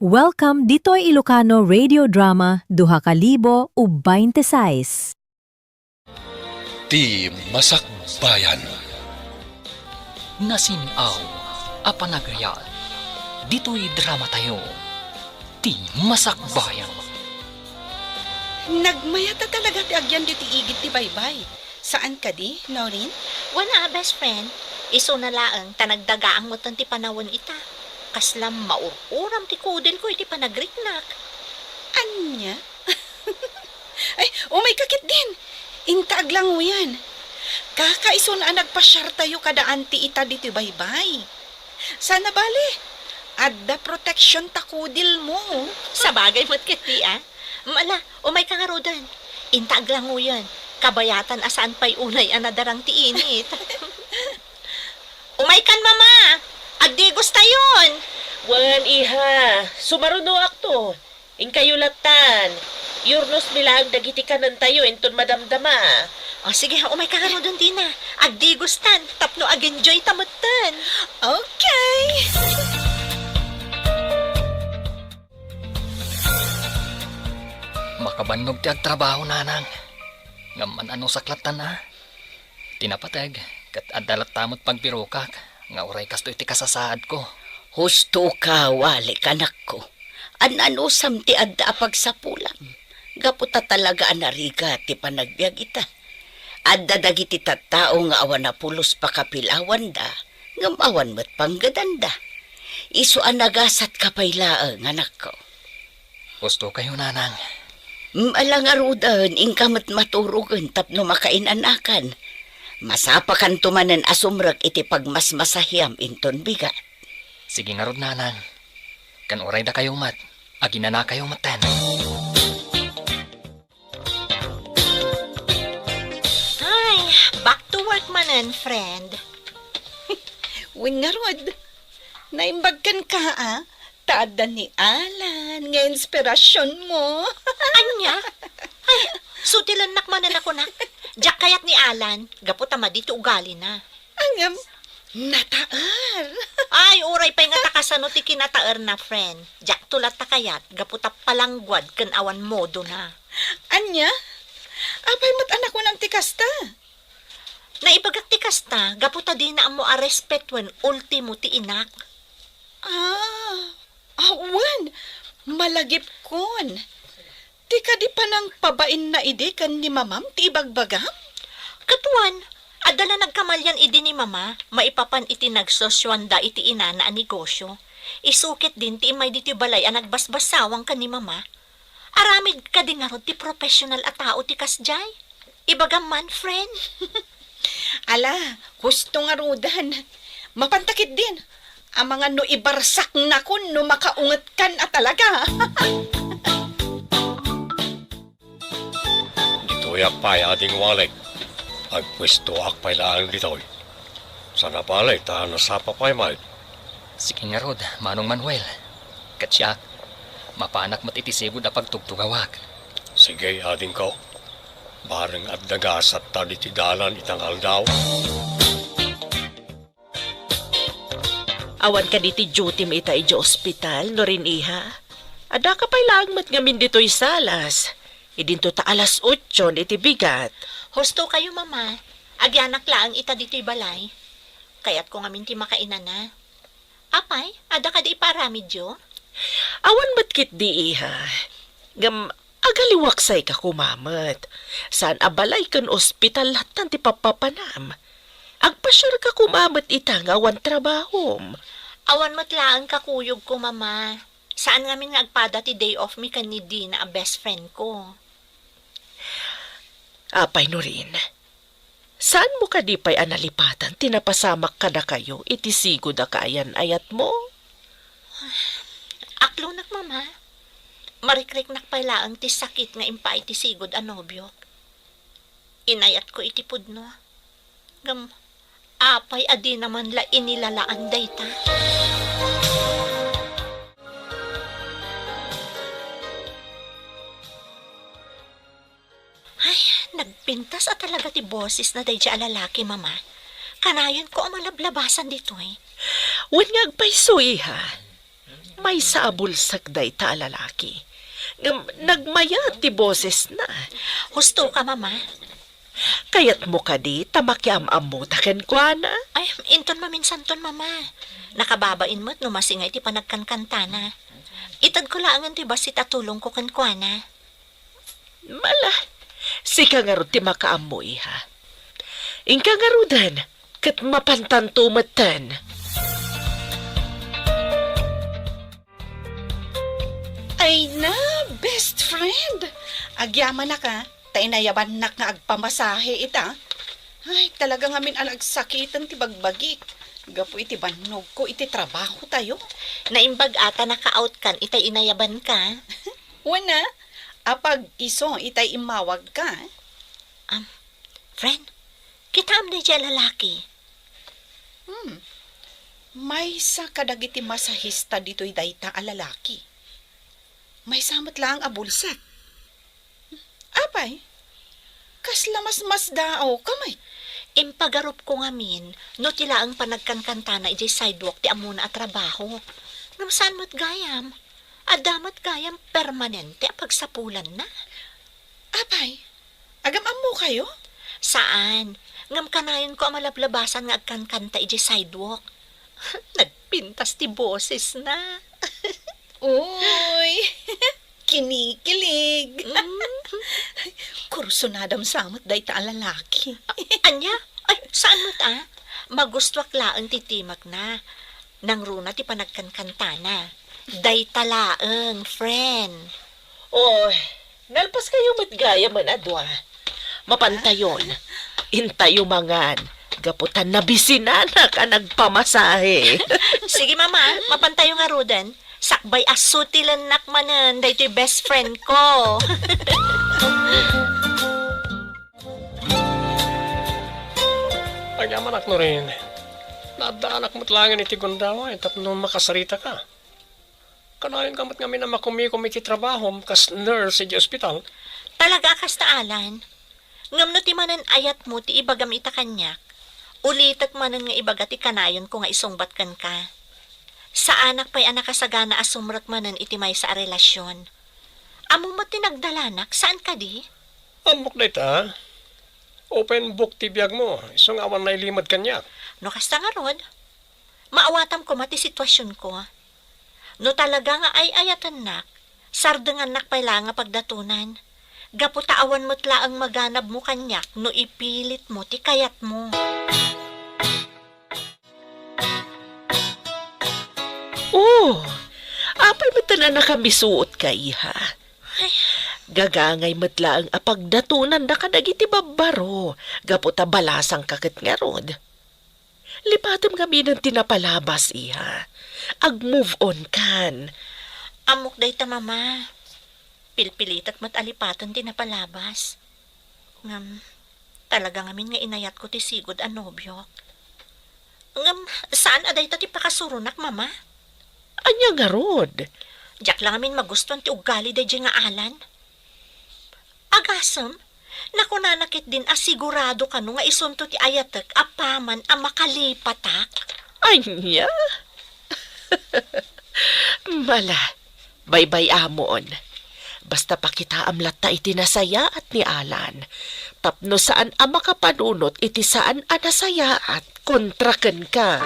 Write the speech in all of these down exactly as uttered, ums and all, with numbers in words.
Welcome ditoy Ilocano Radio Drama duha ka libo ug baynte sais. Ti Masakbayan. Nasin-aw a panagayat ditoy dramatayo, Ti Masakbayan. Nagmayat a talaga ti agyan ditoy igid ti baybay. Saan kadi, Noreen? Wen a, best friend. Isuna laeng ta nagdagaang metten ti panawen ita. Kasla maur-uram ti kudilko iti panagriknak. Ania? Ay, umayka ketdin. Inta aglanguyan. Kakaisuna a nagpasiartayo kada anti ita ditoy baybay. Saan a bale, adda protection ta kudilmo. Sabagay met ketdi a. Ala, umayka ngaruden. Inta aglanguyen. Kabayatan a saan pay unay a nadarang ti init. Umaykan, Mama! Agdigostayon! Wen, iha, sumarunoakto. Inkayo lattan. Iyurnosmi laeng dagiti kanentayo inton madamdama. O, sige, umayka ngaruden dina. Agdigostan tapno ag-enjoy ta metten. Okay. Makabannog ti agtrabaho, nanang. Ngem man-anusak lattan a. Ti napateg, ket adda latta met pagbirokak nga uray kastoy ti kasasaadko. Husto ka, Walik, anakko. An-anusam ti adda a pagsapulam. Gapu ta talaga a narigat ti panagbiag ita. Adda dagiti tattao nga awan a pulos pakapilawanda, ngem awan met panggedanda. Isu a nagasatka pay laeng, anakko. Husto kayo, nanang. Mm, ala ngaruden, inka met maturogen tapno makain-anakan. Masapakanto manen a sumrek iti pagmasmasahiam inton bigat. Sige ngarud, nanang. Ken uray dakayo met, aginanakayo metten. Ay, back to work manen, friend. Wen ngarud, naimbag kenka a, ta adda ni Alan nga inspirasionmo. Ania? Ay, sutilennak manen a kunak. Diak kayat ni Alan, gapu ta madi ti ugalina. Ngem, nataer. Ay, uray pay nga ta kasano ti kinataerna, friend. Diakto latta kayat, gapu ta palangguad ken awan modona. Ania? Apay met a nakunam ti kasta? Naibagak ti kasta, gapu ta dina ammo a respet wen ultimo ti inak. Ah, awan. Malagipkon. Ti kadi panangpabainna idi ken ni mamam ti ibagbagam? Ket wen, adda la nagkamalian idi ni mama, maipapan iti nagsosuanda iti inana a negosio. Isu ketdin ti immay ditoy balay a nagbasbasawang ken ni mama. Aramid kadi ngarud ti professional a tao ti kasdiay? Ibagam man, friend. Ala, husto ngaruden. Mapanta ketdin. Amangan no ibarsaknakon no makaungetkan a talaga. Ditoyak pay, Ading Walik. Agpuestoak pay laeng ditoy. Saan a bale ta nasapa pay met. Sige ngarud, Manong Manuel. Ket siak, mapanak met iti sigud a pagtugtugawak. Sige, adingko. Bareng adda gasatta ditoy dalan ita nga aldaw. Awan kadi ti duty-mi ita idiay ospital, Noreen, iha? Addaka pay laeng met ngamin ditoy salas. Idinto ta alas otso iti bigat. Husto kayo, Mama. Agyanak laeng ita ditoy balay. Kayatko ngamin ti makainana. Apay, adda kadi ipaaramidyo? Awan met ketdi, iha. Ngem, agaliwaksayka koma met. Saan a balay ken ospital lattan ti pappapanam. Agpasiarka koma met ita nga awan trabahom. Awan met laeng kakuyogko, Mama. Saan ngamin nga agpada ti day off mi ken ni Dina a best friend ko. Apay, Noreen, saanmo kadi pay a nalipatan ti napasamak kadakayo iti sigud a kaayan-ayatmo? Aklonak, Mama. Marikriknak pay laeng ti sakit nga impaay ti sigud a nobiok. Inayatko iti pudno. Ngem, apay a dina man la inilalaan dayta? Ay, nagpintas a talaga ti bosesna daydiay a lalaki, Mama. Kanayonko a malablabasan ditoy. Wen nga agpayso, iha. maysa a bulsek dayta a lalaki. Ngem nagmayat ti bosesna. Husto ka, Mama. Kayatmo kadi ta makiam-ammota kenkuana? Ay, inton maminsanton, Mama. Nakababain met no masingay ti panagkankantana. Itedko laengen ti bassit a tulongko kenkuana. Mala, sika ngarud ti makaammo, iha. Inka ngaruden, ket mapantanto metten. Ay na, best friend! Agyamanak, a, ta inayabannak nga agpamasahe ita. Ay, talaga ngamin a nagsakiten ti bagbagik gapu iti bannogko iti trabahotayo. Naimbag a ta naka-out kan itay inayabanka. Wen a, apag isu itay immawagka. Am, friend, kitaem daydiay a lalaki. Hmm. Maysa kadagiti masahista ditoy dayta a lalaki. Maysa met laeng a bulsek. Apay, kasla masmasdaawka met? Impagarupko ngamin no ti laeng panagkankantana idiay sidewalk ti ammona a trabaho. Ngem saan met gayam? Adda met gayam permanente a pagsapulanna? Apay, agam-ammokayo? Saan. Ngem kanayonko a malablabasan nga agkankanta idiay sidewalk. Nagpintas ti bosesna. Uy, kinikilig. Mm. Kursunadam sa met dayta a lalaki. Ania? Ay, saan met a? Magustuak laeng ti timekna. Nangruna ti panagkankantana. Dayta laeng, friend. Oy, nalpaskayo met gayamen a dua. Mapantayon. Intayo mangan. Gapu ta nabisinanak a nagpamasahe. Sige, Mama. Mapantayo ngaruden. Sakbay a sutilennak manen daytoy best friend ko. Agyamanak, Noreen. Naaddaanak met laengen iti gundaway tapno makasaritaka. Kanayonka met ngamin a makumikom iti trabahom kas nurse iti ospital. Talaga a kasta, Alan. Ngem no ti manen ayatmo ti ibagam ita kaniak, ulitek manen nga ibaga ti kanayonko nga isungbat kenka. Saanak pay a nakasagana a sumrek manen iti maysa a relasion. Ammom met ti nagdalanak, saan kadi? Ammok dayta. Open book ti biagmo, isu nga awan nailimad kaniak. No kasta ngarud, maawatam koma ti situasionko. No talaga nga ay-ayatennak, sardengannak pay la nga pagdatonan. Gapu ta awan met laeng maganabmo kaniak no ipilitmo ti kayatmo. Oh, apay met a nakamisuotka, iha? Ay. Gagangay met laeng a pagdatonanda kadagiti babbaro, gapu ta balasangka ket ngarud. Lipatem ngaminen ti napalabas, iha. Ag-move on kan. Ammok dayta, Mama. Pilpilitek met a lipaten ti napalabas. Ngem, talaga ngamin nga inayatko ti sigud a nobiok. Ngem, saan a dayta ti pakasuronak, Mama? Ania ngarud? Diak la ngamin magustuan ti ugali daydiay nga Alan. Agasem, nakunana ketdin a sigurado kano nga isunto ti ayatek a paman a makalipatak. Ania? Mala, baybay-amon. Basta pakitaam latta iti nasayaat ni Alan, tapno saan a makapanunot iti saan a nasayaat kontra kenka.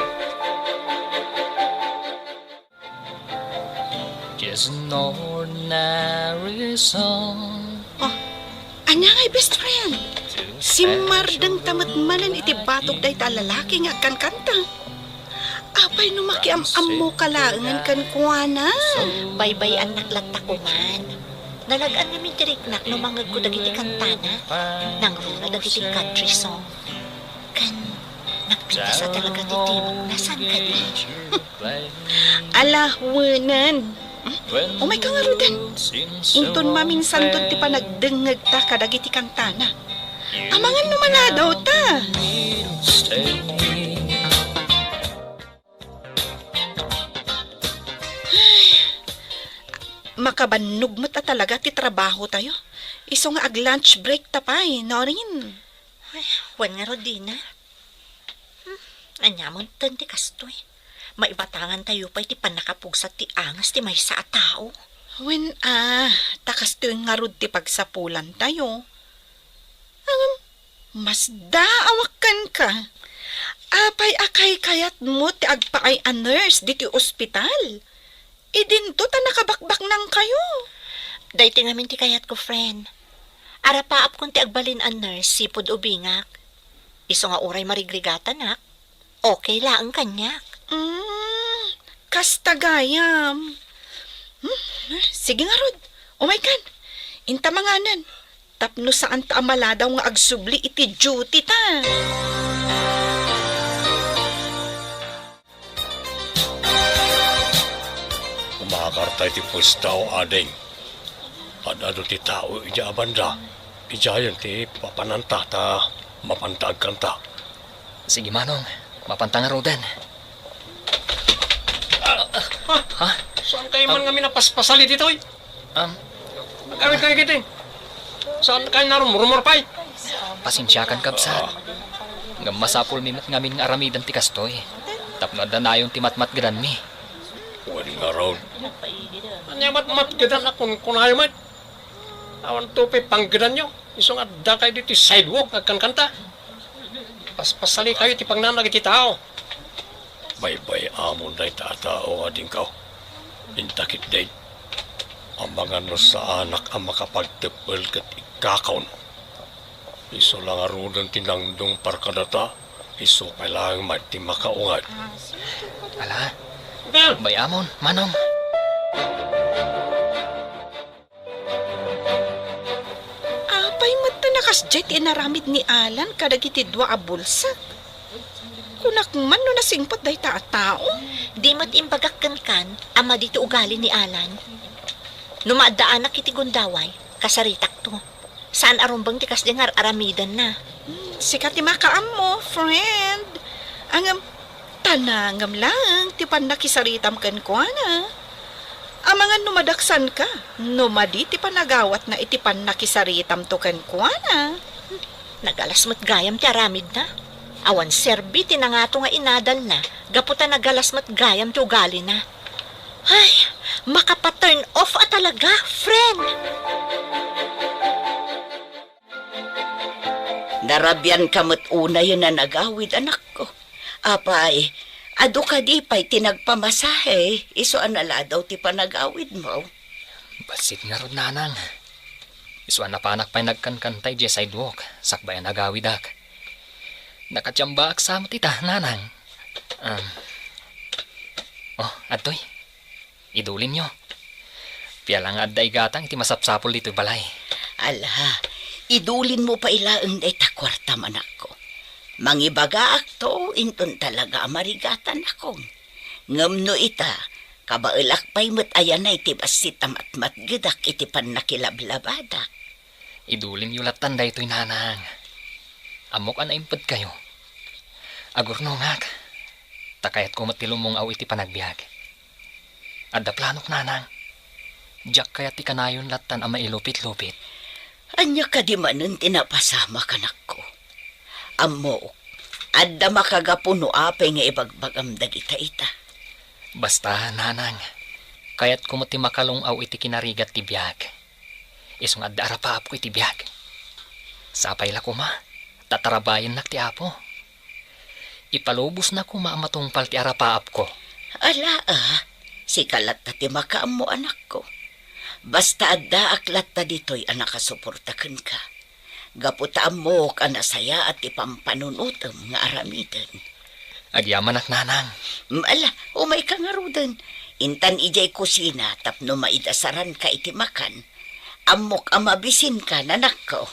Just an ordinary song. Oh, ania ngay, best friend? Simmardengta met manen iti batog dayta a lalaki nga agkankanta. Apay no makiam-ammoka laengen kenkuana? Baybay-annak latta koman. Nalag-an ngamin ti riknak no mangegko dagiti kantana. Nangruna dagiti country song. Ken nagpintas a talaga ti timekna, saan kadi? Ala, wenen. Umayka ngaruden. Inton maminsanton ti panagdengngegta kadagiti kantana. Amangan no manadawta. Ay, makabannog met a talaga ti trabahotayo. Isu nga ag-lunch break ta pay, Noreen. Ay, wen ngarud, Dina. Hmm, ania met ti kastoy? Maibatangantayo pay ti pannakapugsat ti angas ti maysa a tao. Wen a, ta kastoy ngarud ti pagsapulantayo. Ngem, masdaawak kenka. Apay a kaykayatmo ti agpaay a nurse ditoy ospital? Idinto ta nakabakbaknangkayo. Daytoy ngamin ti kayatko, friend. Arapaapkon ti agbalin a nurse sipud ubingak. Isu nga uray marigrigatanak, okay laeng kaniak. Mm, kasta gayam. Hmm, sige ngarud, umaykan. Inta manganen. Tapno saanta a maladaw nga agsubli iti duty ta. Umakarta iti puesta, o ading. Ad-adu ti tao idiay a banda. Idiayen ti papananta ta mapanta agkanta. Sige, Manong. Mapanta ngaruden. Ha? Saan kayo man ngamin a paspasali ditoy? Um, Agawid kayo kiti. Saan kayo narumurmur pay? Pasensiakan, kabsat. Ngem masapulmi met ngamin nga aramiden ti kastoy. Tapno adda nayon ti matmatgedanmi. Wen ngarud. Ania matmatgedan a kunkunayo met? Awan to pay panggedanyo. Isu nga adda kayo ditoy sidewalk nga agkankanta. Paspasali kayo ti pangnanag iti tao. Baybay-amon dayta a tao, adingko. Inta ketdi. Amangan no saanak a makapagteppel ket ikkakaw. Isu la ngaruden ti nangdungpar kadata, isu pay laeng met ti makaunget. Ala, Bel! Bay-amon, Manong. Apay met ta nakasdiay ti inaramid ni Alan kadagiti dua a bulsak? Kunak man no nasingpet dayta a tao. Di met imbagak kenkan a madi ti ugali ni Alan. No maaddaanak iti gundaway, kasaritakto. Saan a rumbeng ti kasdi nga ar-aramidenna. Hmm, sika ti makaammo, friend. Ngem, ta nangem laeng ti pannakisaritam kenkuana. Amangan no madaksanka, no madi ti panagawatna iti pannakisaritamto kenkuana. Nagalas met gayam ti aramidna. Awan serbi ti nangato nga inadalna gapu ta nagalas met gayam ti ugalina. Ay, makapa-turn off a talaga, friend! Narabianka met unayen a nagawid, anakko. Apay, adu kadi pay ti nagpamasahe, isu a naladaw ti panagawidmo? Bassit ngarud, Nanang. Isu a napanak pay nagkankanta idiay sidewalk, sakbay a nagawidak. Nakatiambaak sa met ita, Nanang. Um, oh, adtoy. Idulinyo. Piala nga adda igatang iti masapsapul ditoy balay. Ala, idulinmo pay laeng dayta kuartam, anakko. Mangibagaakto inton talaga a marigatanakon. Ngem no ita, kabaelak pay met a yanay ti bassit a matmatgedak iti pannakilablabadak. Idulimyo lattan daytoy, Nanang. Ammok a naimpedkayo. Agurnongak, ta kayatko met ti lumung-aw iti panagbiag. Adda planok, Nanang. Diak kayat ti kanayon lattan a mailupit-lupit. Ania kadi manen ti napasamak, anakko? Ammok, adda makagapu no apay nga ibagbagam dagita ita. Basta, Nanang, kayatko met ti makalung-aw iti kinarigat ti biag. Isu nga adda arapaapko iti biag. Sapay la koma, ta tarabayennak ti Apo. Ipalubosna koma a matungpal ti arapaapko. Ala a, sika latta ti makaammo, anakko. Basta addaak latta ditoy a nakasuporta kenka. Gapu ta ammok a nasayaat ti pampanunotem nga aramiden. Agyamanak, Nanang. Mm, ala, umayka ngaruden. Intan idiay kusina tapno maidasaranka iti makan. Ammok a mabisinka, anakko.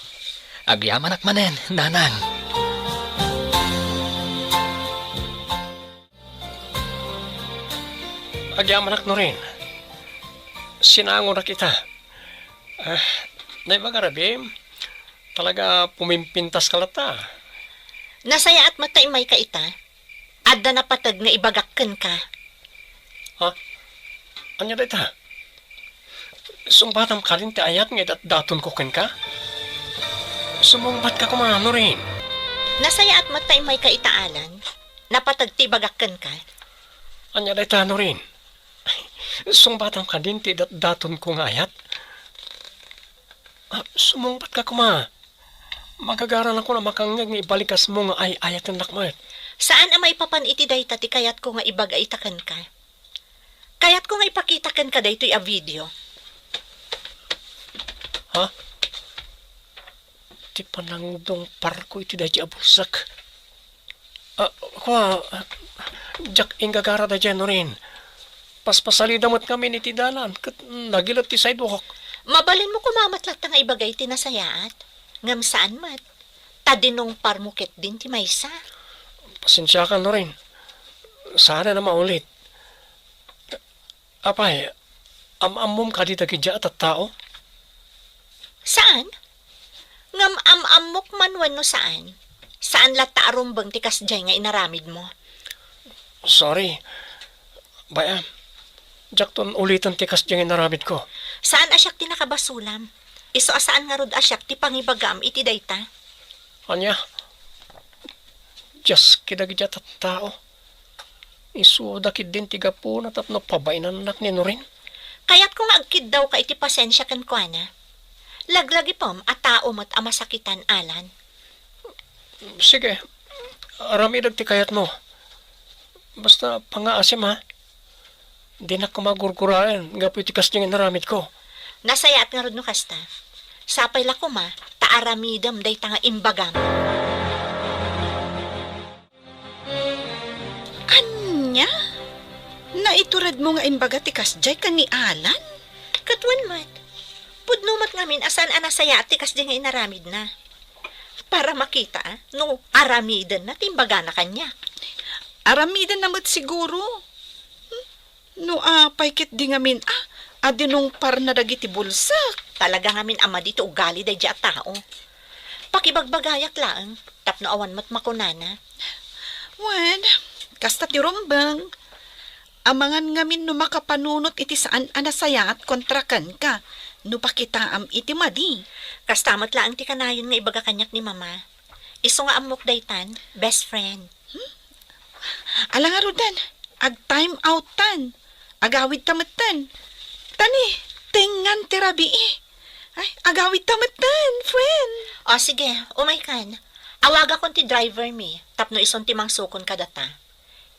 Agyamanak manen, Nanang. Agyamanak, Norin. Sinangonak ita. Ah, naibaga, Rabim, talaga pumimpintaska latta. Nasayaat met ta immayka ita. Adda napateg nga ibagak kenka. Ha? Ania dayta? Sungbatam kadin ti ayat nga idatdatonko kenka? Sumungbatka koma, Norin. Nasayaat met ta immayka ita, Alan. Napateg ti ibagak kenka. Ania dayta, Norin? Sungbatam kadin ti datdatonko nga ayat? Ah, sumungbatka koma. Magagaranakon a makangngeg nga ibalikasmo nga ay-ayatennak met. Saan a maipapan iti dayta ti kayatko nga ibaga ita kenka. Kayatko nga ipakita kenka daytoy a video. Ha? Ti panangdungparko iti daydi a bulsek. Ah, kua, diak inggagara daydiay, Norin. Paspasalida met ngamin iti dalan, ket nagilet ti sidewalk. Mabalinmo koma met latta nga ibaga iti nasayaat. Ngem saan met. Ta dinungparmo ketdin ti maysa. Pasensiakan, Norin. Saanen a maulit. Apay, am-ammom kadi dagidiay a tattao? Saan? Ngem am-ammok man wenno saan? Saan latta a rumbeng ti kasdiay nga inaramidmo. Sorry. Bay-am, diakton uliten ti kasdiay nga inaramidko. Saan a siak ti nakabasolam? Isu a saan ngarud a siak ti pangibagam iti dayta? Ania? Diaski dagidiay a tattao. Isuda ketdin ti gapuna tapno pabainannak ni Norin. Kayatko nga agkiddawka iti pasensia kenkuana. Laglagipem a tao met a masakitan, Alan. Sige, aramidek ti kayatmo. Basta pangngaasim, ha? Dinak koma gurguraen gapu iti kasdiay nga inaramidko. Nasayaat ngarud no kasta. Sapay la koma ta aramidem dayta nga imbagam. Ania? Naituredmo nga imbaga ti kasdiay ken ni Alan? Ket wen met, pudno met ngamin a saan a nasayaat ti kasdiay nga inaramidna. Para makita, no aramidenna ti imbagana kaniak. Aramidenna met siguro. Hmm? No apay ketdi ngamin a, a dinungparna dagiti bulsek. Talaga ngamin a madi ti ugali daydiay a tao. Pakibagbagayak laeng, tapno awan met makunana. Wen, kasta ti rumbeng. Amangan ngamin no makapanunot iti saan a nasayaat kontra kenka, no pakitaam iti madi. Kasta met laeng ti kanayon nga ibaga kaniak ni Mama. Isu nga ammok daytan, best friend. Hmm? Ala ngaruden, ag-time out-tan. Agawidta metten. Tani, tengngan ti rabii. Ay, agawidta metten, friend. O, sige, umaykan. Awagakon ti driver mi, tapno isun ti mangsukon kadata.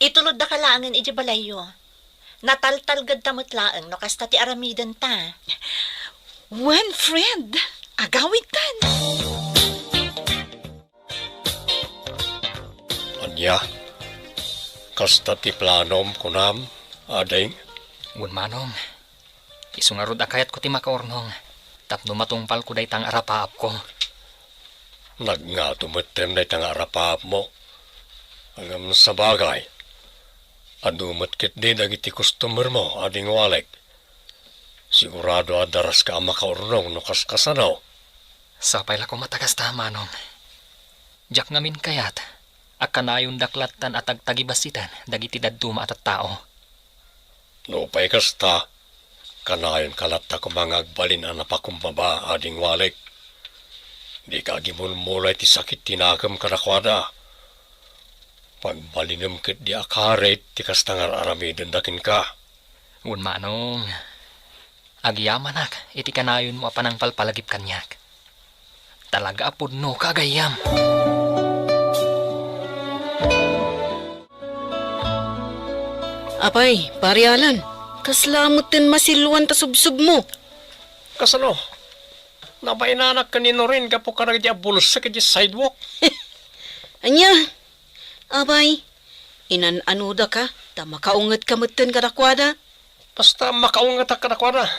Itulodda ka laengen idiay balayyo. Nataltalgedta met laeng no kasta ti aramidenta. Wen, friend, agawidtan. Ania? Kasta ti planom kunam, ading? Wen, manong. Isu ngarud a kayatko ti makaurnong tapno matungpalko dayta nga arapaapko. Nagngato metten dayta nga arapaapmo. Ngem sabagay, adu met ketdi dagiti customermo, ading Walek. Sigurado a daraska a makaurnong no kaskasano. Sapay la koma ta kasta, manong. Diak ngamin kayat a kanayondak lattan a tagtagibassiten dagiti dadduma a tattao. Nupay kasta, kanayonka latta koma nga agbalin a napakumbaba, ading Walek. Dika agimulmula iti sakit ti nakem kadakuada. Pagbalinem ketdi a karit ti kasta nga ar-aramidenda kenka. Wen, manong. Agyamanak iti kanayonmo a panangpalpalagip kaniak. Talaga a pudnoka a gayyem. Apay, Pare Alan, kasla metten masiluan ta subsubmo. Kasano? Nabainanak ken ni Norin gapu kadagiti a bulsek iti sidewalk. Ania? Apay, inan-anodaka ta makaungetka metten kadakuada. Basta makaungetak kadakuada.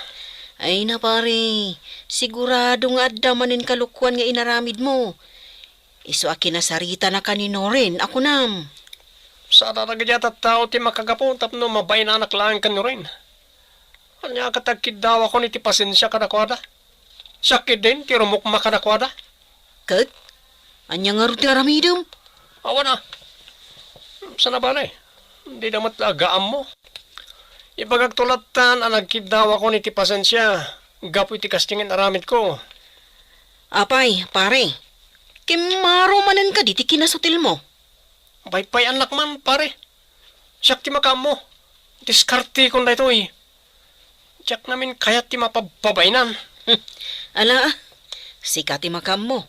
Ay na, pare, sigurado nga adda manen kalokoan nga inaramidmo. Isu a kinasaritanaka ni Norin a kunam. Saan a dagiti a tattao ti makagapu tapno mabainanak laeng ken Norin. Ania ket agkiddawakon iti pasensia kadakuada? Siak ketdin ti rumukma kadakuada. Ket, ania ngarud ti aramidem? Awan a. Saan a bale, dida met la agaammo. Ibagakto lattan a nagkiddawakon iti pasensia gapu iti kasdiay nga inaramidko. Apay, pare, kimmaro manen kadi ti kinasutilmo? Paypayannak man, pare. Siak ti makaammo. Diskartekon daytoy. Diak ngamin kayat ti mapababainan. Ala, sika ti makaammo.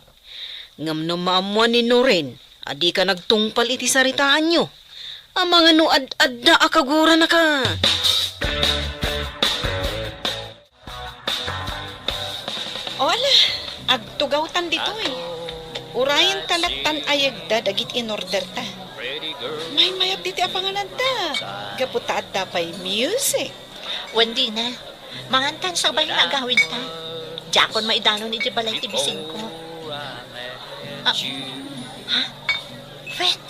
Ngem no maammoan ni Norin a dika nagtungpal iti saritaanyo, amangan no ad-adda a kaguranaka. O ala, agtugawtan ditoy. Urayen ta lattan ayegda dagiti inorderta. Maymayat ditoy a pangananta, gapu ta adda pay music. Wen dina, mangantan sa ubay nga agawidta. Diakon maidanon iti balay ti bisingko. Ah, ha? Fred,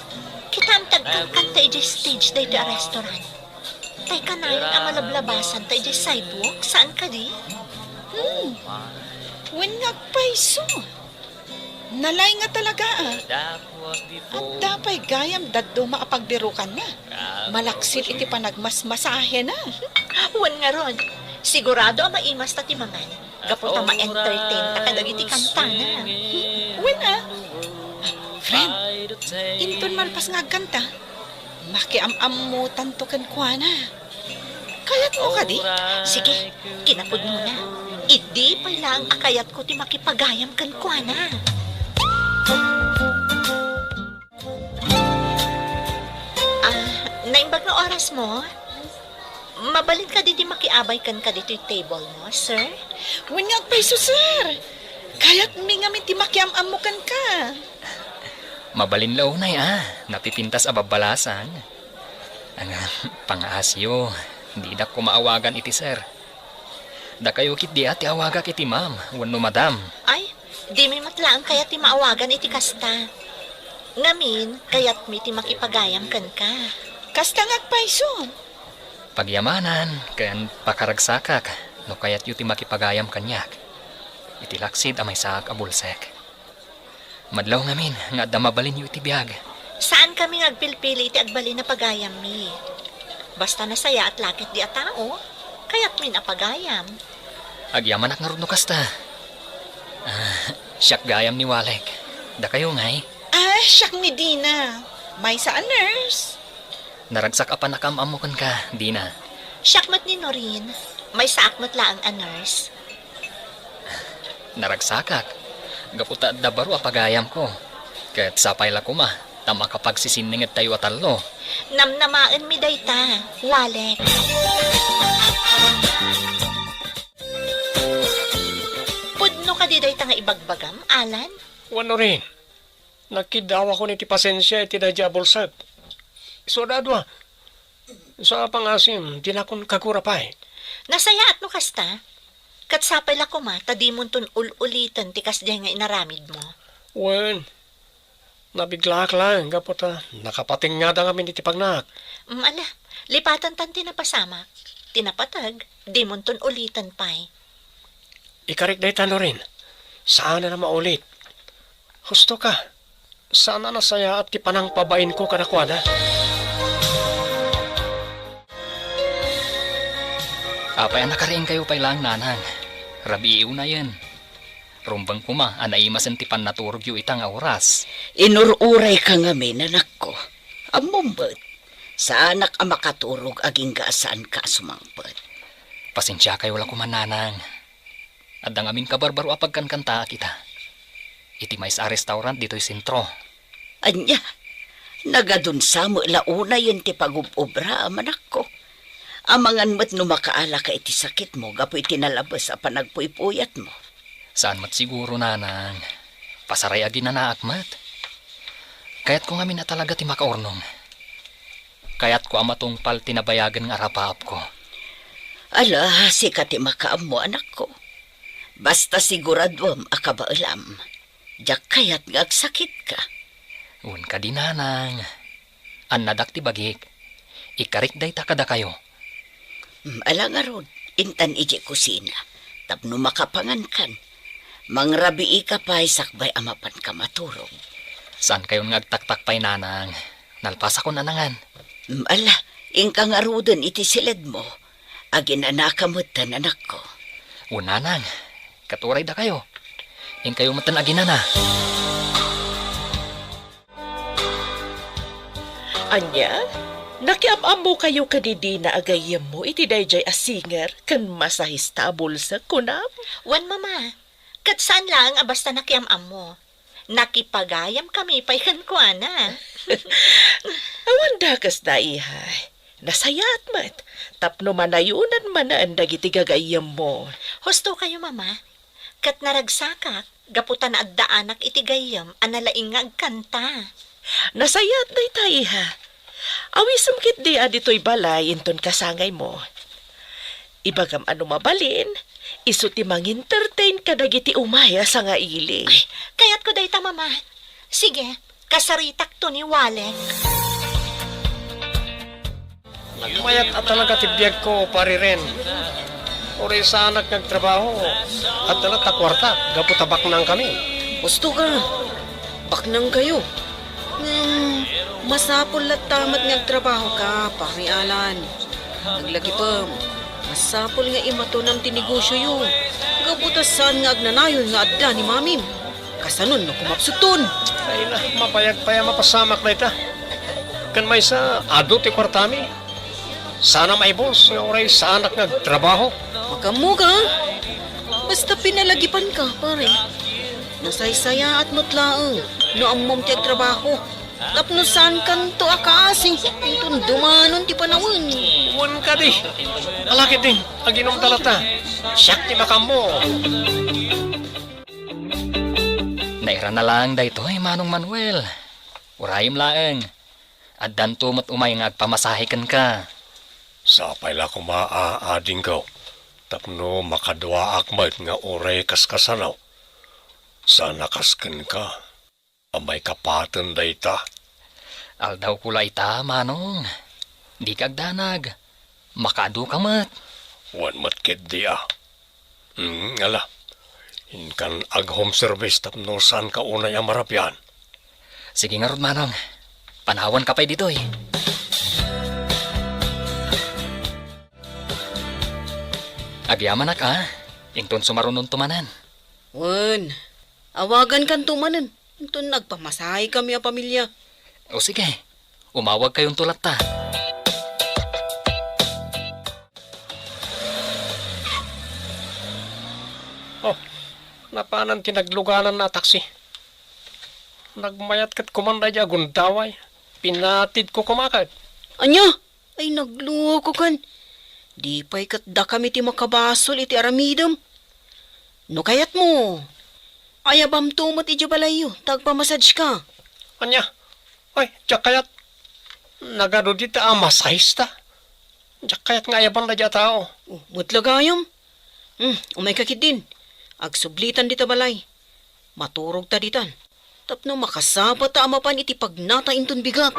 kitaem ti agkankanta idiay stage daytoy a restaurant. Tay kanayon a malablabasan ta idiay sidewalk, saan kadi? Hmm. Wen nga agpayso. Nalaing nga talaga, ah. Adda pay gayam dadduma a pagbirukanna. Malaksid iti panagmasmasahena. Wen ngarud, sigurado a maimasta ti mangan. Gapu ta ma-entertain ta kadagiti kantana. Wen, ah. Ah, friend, inton malpas nga agkanta, makiam-ammotanto kenkuana. Kayatmo kadi? Sige, kinapudnona. Idi pay laeng a kayatko ti makipagayam kenkuana. Ah, naimbag nga orasmo? Mabalin kadi ti makiabay kenka ditoy table mo, sir? Wen nga agpayso, sir. Kayatmi ngamin ti makiam-ammo kenka. Mabalin la unay a, napipintas a babbalasang. Anga, pangaasiyo, didak koma awagan iti sir. Dakayo ketdi a ti awagak iti ma'am wenno madam. Ay, dimi met laeng kayat ti maawagan iti kasta. Ngamin, kayatmi ti makipagayam kenka. Kasta nga agpayso. Pagyamanan ken pakaragsakak no kayatyo ti makipagayam kaniak iti laksid a maysaak a bulsek. Madlaw ngamin nga adda mabalinyo iti biag. Saankami nga agpilpili iti agbalin a pagayammi. Basta nasayaat la ketdi a tao, kayatmin a pagayam. Agyamanak ngarud no kasta. Ah, siak gayam ni Walek. Dakayo ngay? Ah, siak ni Dina. Maysa a nurse. Naragsak a pannakaam-ammo kenka, Dina. Siak met ni Norin. Maysaak met laeng a nurse. Naragsakak, gapu ta adda baro a pagayamko. Ket sapay la koma ta makapagsisinningedtayo a tallo. Namnamaenmi dayta, Walek. Pudno kadi dayta nga ibagbagam, Alan? Wen, Norin. Nagkiddawakon iti pasensia iti daydiay a bulsek. Isu a dua. Isu a pangasim, dinakon kagura pay. Nasayaat no kasta. Ket sapay la koma ta dimonton ul-uliten ti kasdiay nga inaramidmo. Wen, nabiglaak laeng gapu ta nakapatingngada ngamin iti pagnaak. Mm, ala, lipatantan ti napasamak. Ti napateg, dimonton uliten pay. Ikarik dayta, Norin. Saanen a maulit. Husto ka. Saan a nasayaat ti panangpabainko kadakuada. Apay a nakariingkayo pay laeng, Nanang? Rabii unayen. Rumbeng koma a naimasen ti pannaturogyo ita nga oras. Inur-urayka ngamin, anakko. Ammom met, saanak a makaturog agingga a saanka a sumangpet. Pasensiakayo la koma, Nanang. Adda ngamin kabarbaro a pagkankantaak ita. Iti maysa a restaurant ditoy sentro. Ania, nagadunsa met la unayen ti pagub-obraam, anakko. Amangan met no makaalaka iti sakitmo gapu iti nalabes a panagpuypuyatmo. Saan met siguro, Nanang. Pasaray a ginanaak met. Kayatko ngamin a talaga ti makaurnong. Kayatko a matungpal ti nabayagen nga arapaapko. Ala, sika ti makaammo, anakko. Basta siguraduem a kabaelam. Diak kayat nga agsakitka. Wen kadi, Nanang. Annadak ti bagik. Ikarik dayta kadakayo. Mm, ala ngarud, intan idiay kusina. Tapno makapangankan. Mangrabiika pay sakbay a mapanka maturog. Saankayon nga agtaktak pay, Nanang. Nalpasakon a nangan. Mm, ala, inka ngaruden iti siledmo. Aginanaka metten, anakko. O, Nanang, ket uray dakayo. Inkayo metten aginana. Ania? Nakiam-ammokayo kadi dina a gayyemmo iti daydiay a singer ken masahista a bulsek, kunam? Wen, Mama. Ket saan laeng a basta nakiam-ammo. Nakipagayamkami pay kenkuana. Awan dakesda, iha. Nasayaat met tapno manayonan manen dagiti gagayyemmo. Husto kayo, Mama. Ket naragsakak gapu ta naaddaanak iti gayyem a nalaing nga agkanta. Nasayaat dayta, iha. Awisem ketdi a ditoy balay inton kasangaymo. Ibagam a no mabalin, isu ti mangentertain kadagiti umay a sangaili. Ay, kayatko dayta, Mama. Sige, kasaritakto ni Walek. Nagmayat a talaga ti biagko, Pari Ren. Uray saanak nga agtrabaho, adda latta kuarta gapu ta baknangkami. Husto ka. Baknangkayo. Ngem, masapul latta met nga agtrabahoka, Pari Alan. Aglagipem, masapul nga imatonam ti negosioyo. Gapu ta saan nga agnanayon nga adda ni mamim. Kasanon no kumapsutton? Ay na, mabayag pay a mapasamak dayta. Ken maysa, adu ti kuartami. Sana maibus nga uray saanak nga agtrabaho. Makaammo ka? Basta pinalagipan ka, pare. Nasaysayaat met laeng no ammom ti agtrabaho. Tapno saankanto a kaasi inton dumanon ti panawen. Wen kadi. Ala ketdin, aginom ta latta. Siak ti makaammo. Nairana laeng daytoy, Manong Manuel. Urayem laeng. Addanto met umay nga agpamasahe kenka. Sapay la koma a adingko tapno makaduaak met nga uray kaskasano. Saan a kas kenka a maikapaten dayta. Aldawko la ita, Manong. Dika agdanag. Makaadu ka met. Wen met ketdi a. Hmm, ala. Inkan ag-home service tapno saanka unay a marabian. Sige ngarud, Manong. Panawanka pay ditoy. Agyamanak, a. Inton sumarunonto manen. Wen, awagankanto manen. Inton nagpamasahekami a pamilia. O sige, umawagkayonto latta. Oh, napanan ti naglugananna a taksi. Nagmayat ket kuman daydi a gundaway. Pinatidko koma ket. Ania? Ay, nagluko kan. Di pay ket dakami ti makabasol iti aramidem. No kayatmo, ayabamto met idiay balayyo, ta agpamassage ka. Ania? Ay, diak kayat. Nagadu dita a masahista. Diak kayat nga ayaban daydi a tao. Oh, met la gayam. Hmm, umayka ketdin. Agsublitan dita balay. Maturogta ditan. Tapno makasapata a mapan iti pagnata inton bigat.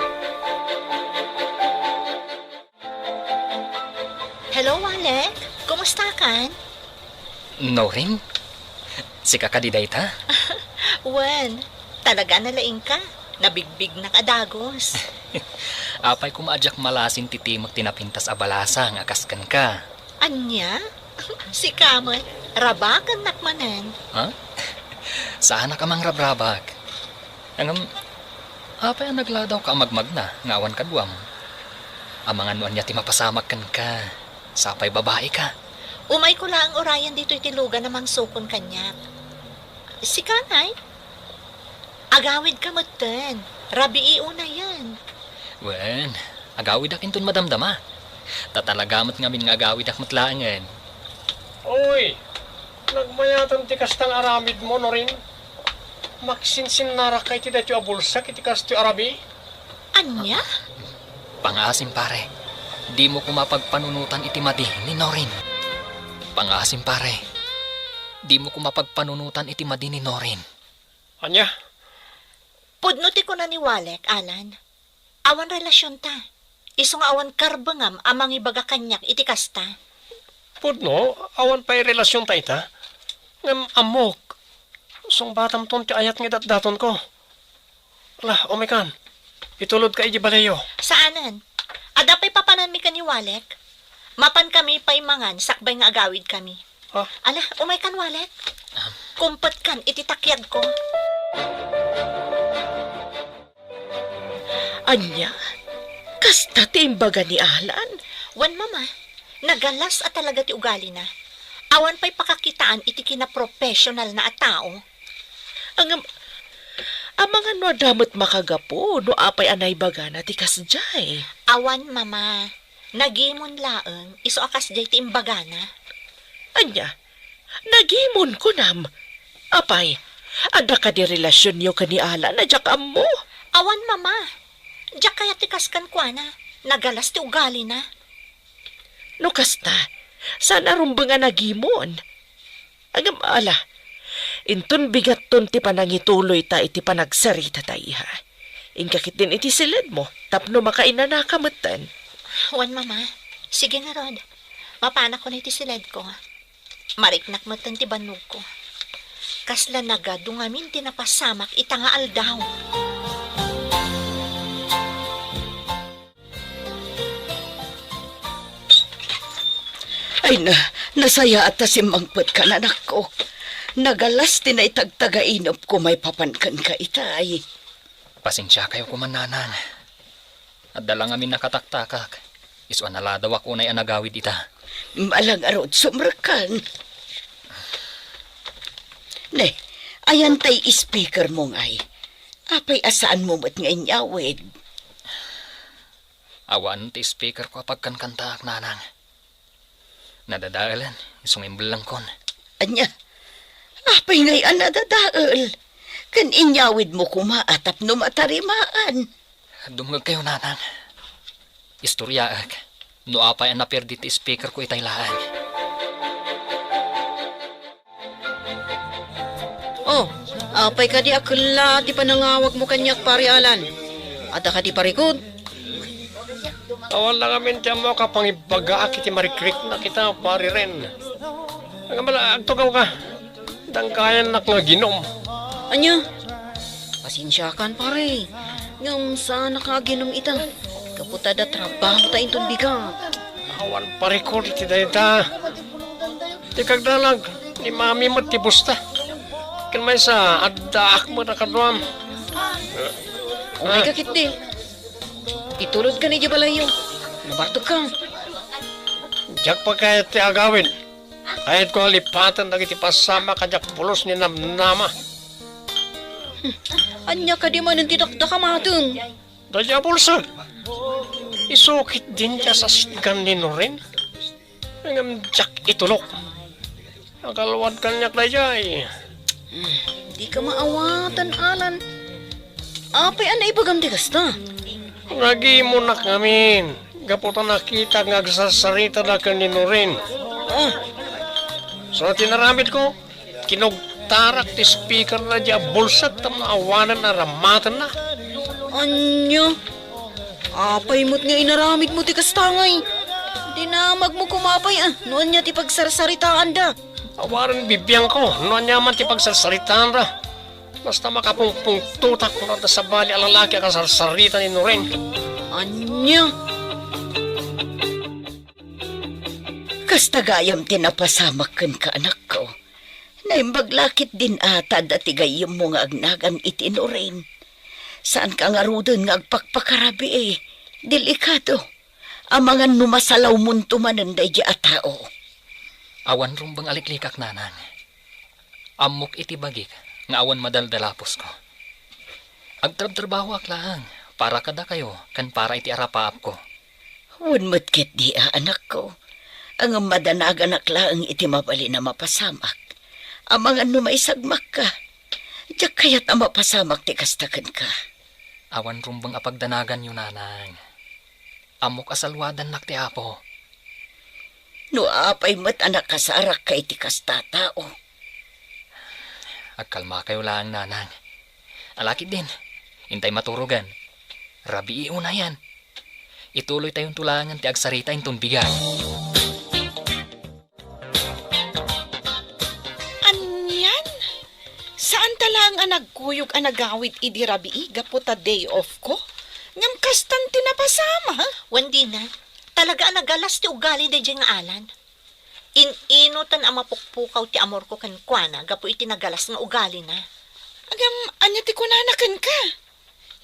Hello, Alec. Kumusta kan? Norin? Sika kadi dayta? Wen, talaga a nalaingka. Nabigbignak a dagus. Apay koma a diak malasin ti timek ti napintas a balasang a kas kenka. Ania? Sika met, rabakennak manen. Ha? Saanak a mangrabrabak. Ngem, apay a nagladawka a magmagna nga awan kaduam? Amangan no ania ti mapasamak kenka. Sapay babaika. Umayko laeng urayen ditoy ti lugan a mangsukon kaniak. Sika ngay? Agawidka metten. Rabii unayen. Wen, agawidak inton madamdama. Ta talaga met ngamin nga agawidak met laengen. Oy, nagmayaten ti kasta nga aramidmo, Norin. Maksinsinnarakka iti daytoy a bulsak iti kastoy a rabii. Ania? Pangaasim, pare. Dimo koma pagpanunotan iti madi ni Norin. Pangaasim, pare. Dimo koma pagpanunotan iti madi ni Norin. Ania? Pudno ti kuna ni Walek, Alan. Awan relasionta. Isu nga awan karbengam a mangibaga kaniak iti kasta. Pudno, awan pay relasionta ita. Ngem ammok, sungbatamton ti ayat nga idatdatonko. Ala, umaykan. Itulodka iti balayyo. Saanen. Adda pay papananmi ken ni Walek? Mapankami pay mangan sakbay nga agawidkami. Ah. Ala, umaykan, Walek. Kumpetkan iti takiagko. Ania? Kasta ti imbaga ni Alan? Wen, Mama, nagalas a talaga ti ugalina. Awan pay pakakitaan iti kinaprofessionalna a tao. Ngem, amangan no adda met makagapu no apay a naibagana ti kasdiay. Awan, Mama. Nagimon laeng, isu a kasdiay ti imbagana. Ania? Nagimon, kunam? Apay, adda kadi relasionyo ken ni Alan a diak ammo? Awan, Mama. Diak kayat ti kas kenkuana. Nagalas ti ugalina. No kasta, saan a rumbeng a nagimon? Ngem ala, inton bigatton ti panangituloyta iti panagsarita, iha. Inka ketdin iti siledmo tapno makainanaka metten. Wen, Mama. Sige ngarud. Mapanakon iti siledko. Mariknak metten ti bannogko. Kasla nagadu ngamin ti napasamak ita nga aldaw. Ay na, nasayaat ta simmangpetkan, anakko. Nagalas ti naitagtagainupko maipapan kenka itay. Pasensiakayo koma, Nanang. Adda la ngamin nakataktakak. Isu a naladawak unay a nagawid ita. Ala ngarud, sumrekkan. Ne, ayan tay speakermo ngay. Apay a saanmo met nga inyawid? Awan ti speakerko a pagkankantaak, Nanang. Nadadaelen, isu nga imbellengkon. Ania? Apay ngay a nadadael? Ken inyawidmo koma a tapno matarimaan. Dumngegkayo, Nanang. Istoryaek no apay a naperdi ti speakerko itay laeng. Oh, apay kadi a kella ti panangawagmo kaniak, Pari Alan? Adda kadi parikut? Awan la ngamin ti ammoak a pangibagaak iti marikriknak ita, Pari Ren. Ngem ala, agtugawka. Dangkayannak nga aginum. Ania? Pasensiakan, pare. Ngem saanak nga aginum ita. Gapu ta adda trabahota inton bigat. Awan parikut iti dayta. Ti kagdalag, ni Mami met ti busta. Ken maysa, addaak met a kaduam. Umayka ketdi. Itulodkan idiay balayyo. Nabartekka. Diak pay kayat ti agawid. Kayatko a lipaten dagiti pasamak a diak pulos ni namnama. Ania kadi manen ti dakdakamaten? Daydiay a bulsek. Isu ketdin ti asasitgan ni Nuren. Ngem diak itulok. Nakaluad kaniak daydiay. Hmm, dika maawaten, Alan. Apay a naibagam ti kasta? Nagimonak ngamin, gapu ta nakitak nga agsarsaritada ken ni Nuren. Ah. Sa tinaramidko, kinugtarak ti speakerna diay a bulsek tapno awanen a rammatenna. Ania? Apay met nga inaramidmo ti kasta ngay? Dinamagmo koma pay, ah, no ania ti pagsarsaritaanda. Awanen bibiangko no ania man ti pagsarsaritaanda. Basta makapungpungtotak no adda sabali a lalaki a kasarsarita ni Nuren. Ania? Kasta gayam ti napasamak kenka, anakko. Naimbag la ketdin a ta adda ti gayyemmo nga agnagan iti Nuren. Saanka ngaruden nga agpakpakarabii. Delikado. Amangan no masalawmonto manen daydiay a tao. Awan rumbeng a liklikak, Nanang. Ammok iti bagik nga awan madaldalaposko. Agtrabtrabahoak laeng para kadakayo ken para iti arapaapko. Wen met ketdi a, anakko, ngem madanaganak laeng iti mabalin a mapasamak. Amangan no maisagmakka, diak kayat a mapasamak ti kasta kenka. Awan rumbeng a pagdanaganyo, Nanang. Ammok a saluadannak ti Apo. No apay met a nakasarakka iti kasta a tao? Agkalmakayo laeng, Nanang. Ala ketdin, intay maturogen. Rabii unayen. Ituloytayonto laengen ti agsarita inton bigat. Anian? Saanta laeng a nagkuyog a nagawid idi rabii gapu ta day off ko? Ngem kastan ti napasama? Wen dina, talaga a nagalas ti ugali daydiay nga Alan. In-inutan a mapukpukaw ti amorko kenkuana gapu iti nagalas nga ugalina. Ngem ania ti kunana kenka?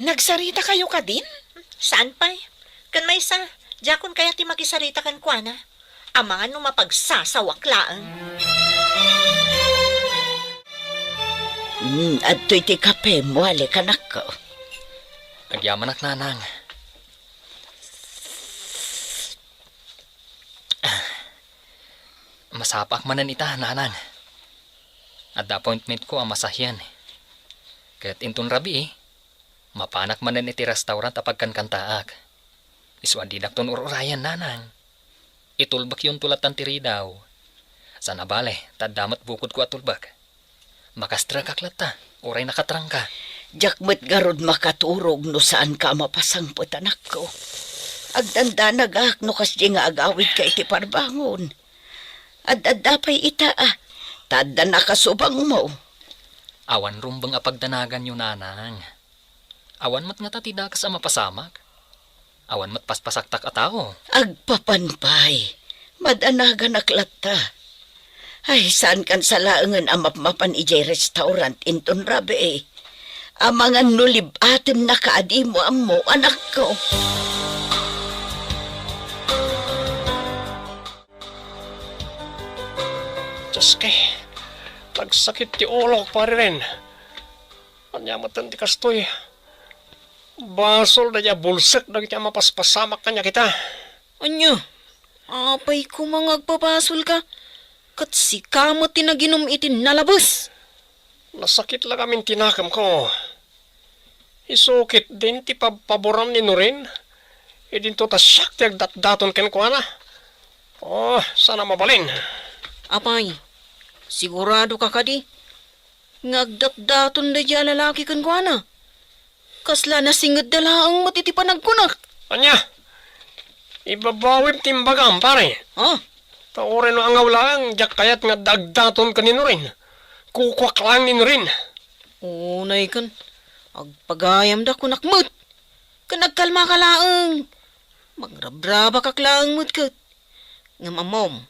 Nagsaritakayo kadin? Saan pay? Ken maysa, diakon kayat ti makisarita kenkuana. Amangan no mapagsasawak laeng. Hmm, adtoy ti kapem, Walek, anakko. Agyamanak, nanang. Masapaak manen ita, nanang. Adda appointmentko a masahian. Ket inton rabii, mapanak manen iti restaurant a pagkankantaak. Isu a didakton ur-urayan, nanang. Itulbekyonto lattan ti ridaw. Saan a bale, ta adda met bukodko a tulbek. Makastrekak latta, uray nakatrangka. Diak met ngarud makaturog no saanka a mapasangpet, anakko. Agdandanagak no kasdi nga agawidka iti parbangon. Ad-adda pay ita, a, ta adda nakasubangmo. Awan rumbeng a pagdanaganyo, nanang. Awan met ngata ti dakes a mapasamak. Awan met paspasaktak a tao. Agpapan pay. Madanaganak latta. Ay, saankan sa laengen a mapmapan idiay restaurant inton rabii. Amangan no lib-atennaka a dimo ammo, anakko. Dios, nagsakit ti ulok, Pare Ren. Ania met ti kastoy? Basol daydi a bulsek dagiti a mapaspasamak kaniak ita. Ania? Apay koma nga agpabasolka? Ket sika met ti naginum iti nalabes. Nasakit la ngamin ti nakemko. Isu ketdin ti pabpaboran ni Norin. Idinto ta siak ti agdatdaton kenkuana. Oh, saan a mabalin. Apay, siguradoka kadi nga agdatdaton daydi a lalaki kenkuana? Kasla nasingedda laeng met iti panagkunak. Ania? Ibabawim ti imbagam, pare. Ha? Ta uray no angaw laeng, diak kayat nga agdatdaton ken ni Norin. Kukuak laeng ni Norin. Unay ken, agpagayamda kunak met. Ken agkalmaka laeng. Mangrabrabakak laeng met ket. Ngem ammom,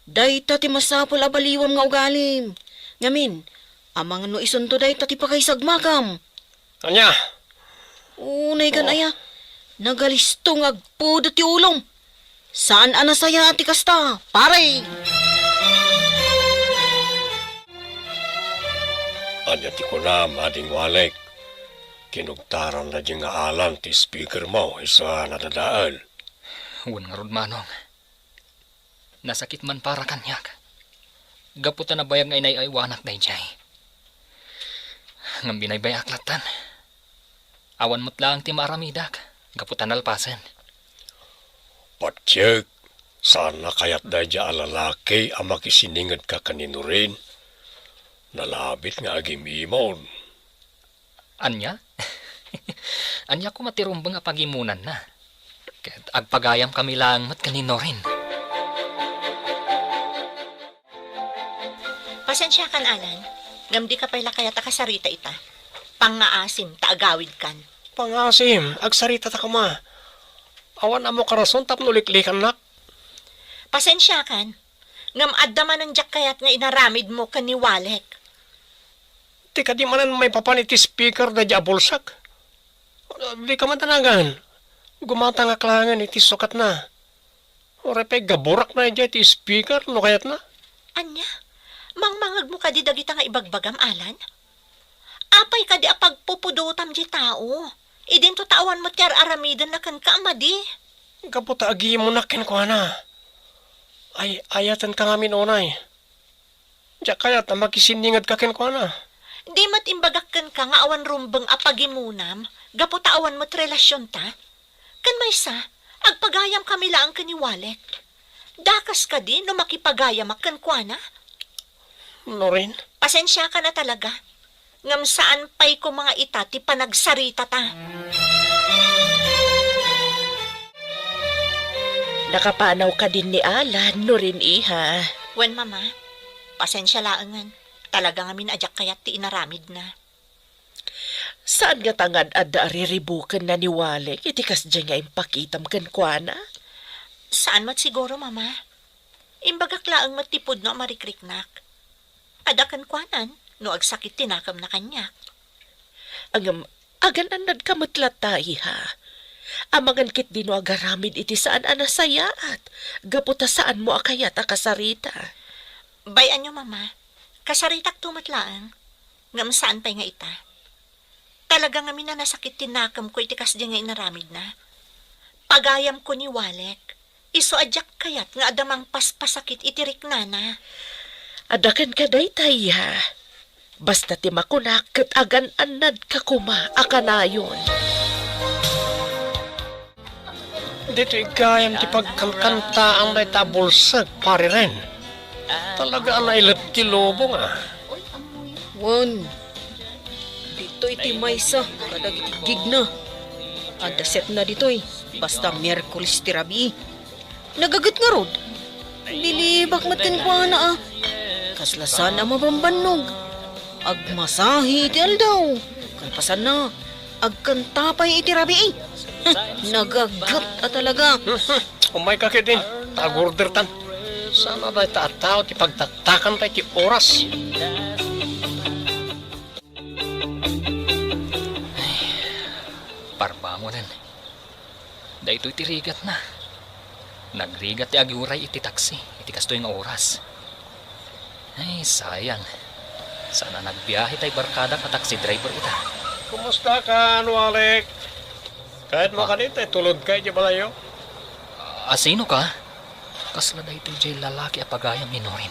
dayta ti masapul a baliwam nga ugalim. Ngamin, amangan no isunto dayta ti pakaisagmakam. Ania? Unay kan aya, nagalisto nga agpudot ti ulom. Saan a nasayaat ti kasta, pare? Ania ti kunam, Ading Walek? Kinugtaran daydi nga Alan ti speaker mo, isu a nadadael. Wen ngarud, Manong. Nasakit man para kaniak. Gapu ta nabayag nga inay-aywanak daydiay. Ngem binaybay-ak lattan. Awan met laeng ti maaramidak, gapu ta nalpasen. Patiek, saan a kayat daydiay a lalaki a makisiningedka ken ni Norin. Nalabit nga agim-imon. Ania? Ania koma ti rumbeng a pagimonanna? Ket agpagayamkami laeng met ken ni Norin. Pasensiakan, Alan, ngem dika pay la kayat a kasarita ita. Pangngaasim ta agawidkan. Pangngaasim, agsaritata koma. Awan ammok a rason tapno liklikannak. Pasensiakan, ngem adda manen diak kayat nga inaramidmo ken ni Walek. Ti kadi manen maipapan iti speaker daydi a bulsek? Dika madanagan. Gumatangak laengen iti sukatna. Uray pay gaburak daydiay ti speaker no kayatna. Ania? Mangmangegmo kadi dagita nga ibagbagam, Alan? Apay kadi a pagpupudotam diay tao? Idinto ta awan met ti ar-aramidenna kenka a madi. Gapu ta agimonak kenkuana. Ay, ayatenka ngamin unay. Diak kayat a makisiningedka kenkuana. Di met imbagak kenka nga awan rumbeng a pagimonam gapu ta awan met relasionta? Ken maysa, agpagayamkami laeng ken ni Walek. Dakes kadi no makipagayamak kenkuana? Norin? Pasensiakan a talaga. Ngem saan pay koma nga ita ti panagsaritata. Nakapanaw kadin ni Alan, Norin, iha? Wen, Mama. Pasensia laengen. Talaga ngamin a diak kayat ti inaramidna. Saan ngata nga ad-adda a riribukenna ni Walek iti kasdiay nga impakitam kenkuana? Saan met siguro, Mama. Imbagak laeng met ti pudno a marikriknak. Adda kenkuanan no agsakit ti nakemna kaniak. Ngem, agan-annadka met latta, iha. Amangan ketdi no agaramid iti saan a nasayaat, gapu ta saanmo a kayat a kasarita. Bay-anyo, Mama. Kasaritakto met laeng, ngem saan pay nga ita. Talaga ngamin a nasakit ti nakemko iti kasdi nga inaramidna. Pagayamko ni Walek, isu a diak kayat nga adda mangpaspasakit iti riknana. Adda kenka daytay, ya. Basta ti makunak ket agan-annadka koma a kanayon. Ditoy gayam ti pagkankantaan dayta a bulsek, Pari Ren. Talaga a nailep ti lubong, a. Wen, ditoy ti maysa kadagiti gigna. Adda setna ditoy, basta Miyerkules ti rabii. Nagaget ngarud. Bilibak met kenkuana, a. Kasla saan a mabambannog. Agmasahi iti aldaw. Kalpasanna, agkanta pay iti rabii. Nagaget a talaga. Umayka ketdin, ta agordertan. Saan a dayta a tao ti pagtaktakan pay ti oras. Ay, parbangonen. Daytoy ti rigatna. Nagrigat ti aguray iti taksi iti kastoy nga oras. Ay, sayang. Saan a nagbiahe tay barkadak a taxi driver ita. Kumusta ka, Walek? Kayatmo, ah, kadi tay tulodka iti balayyo? A, sino ka? Kasla daytoy jay lalaki a pagayam ni Norin.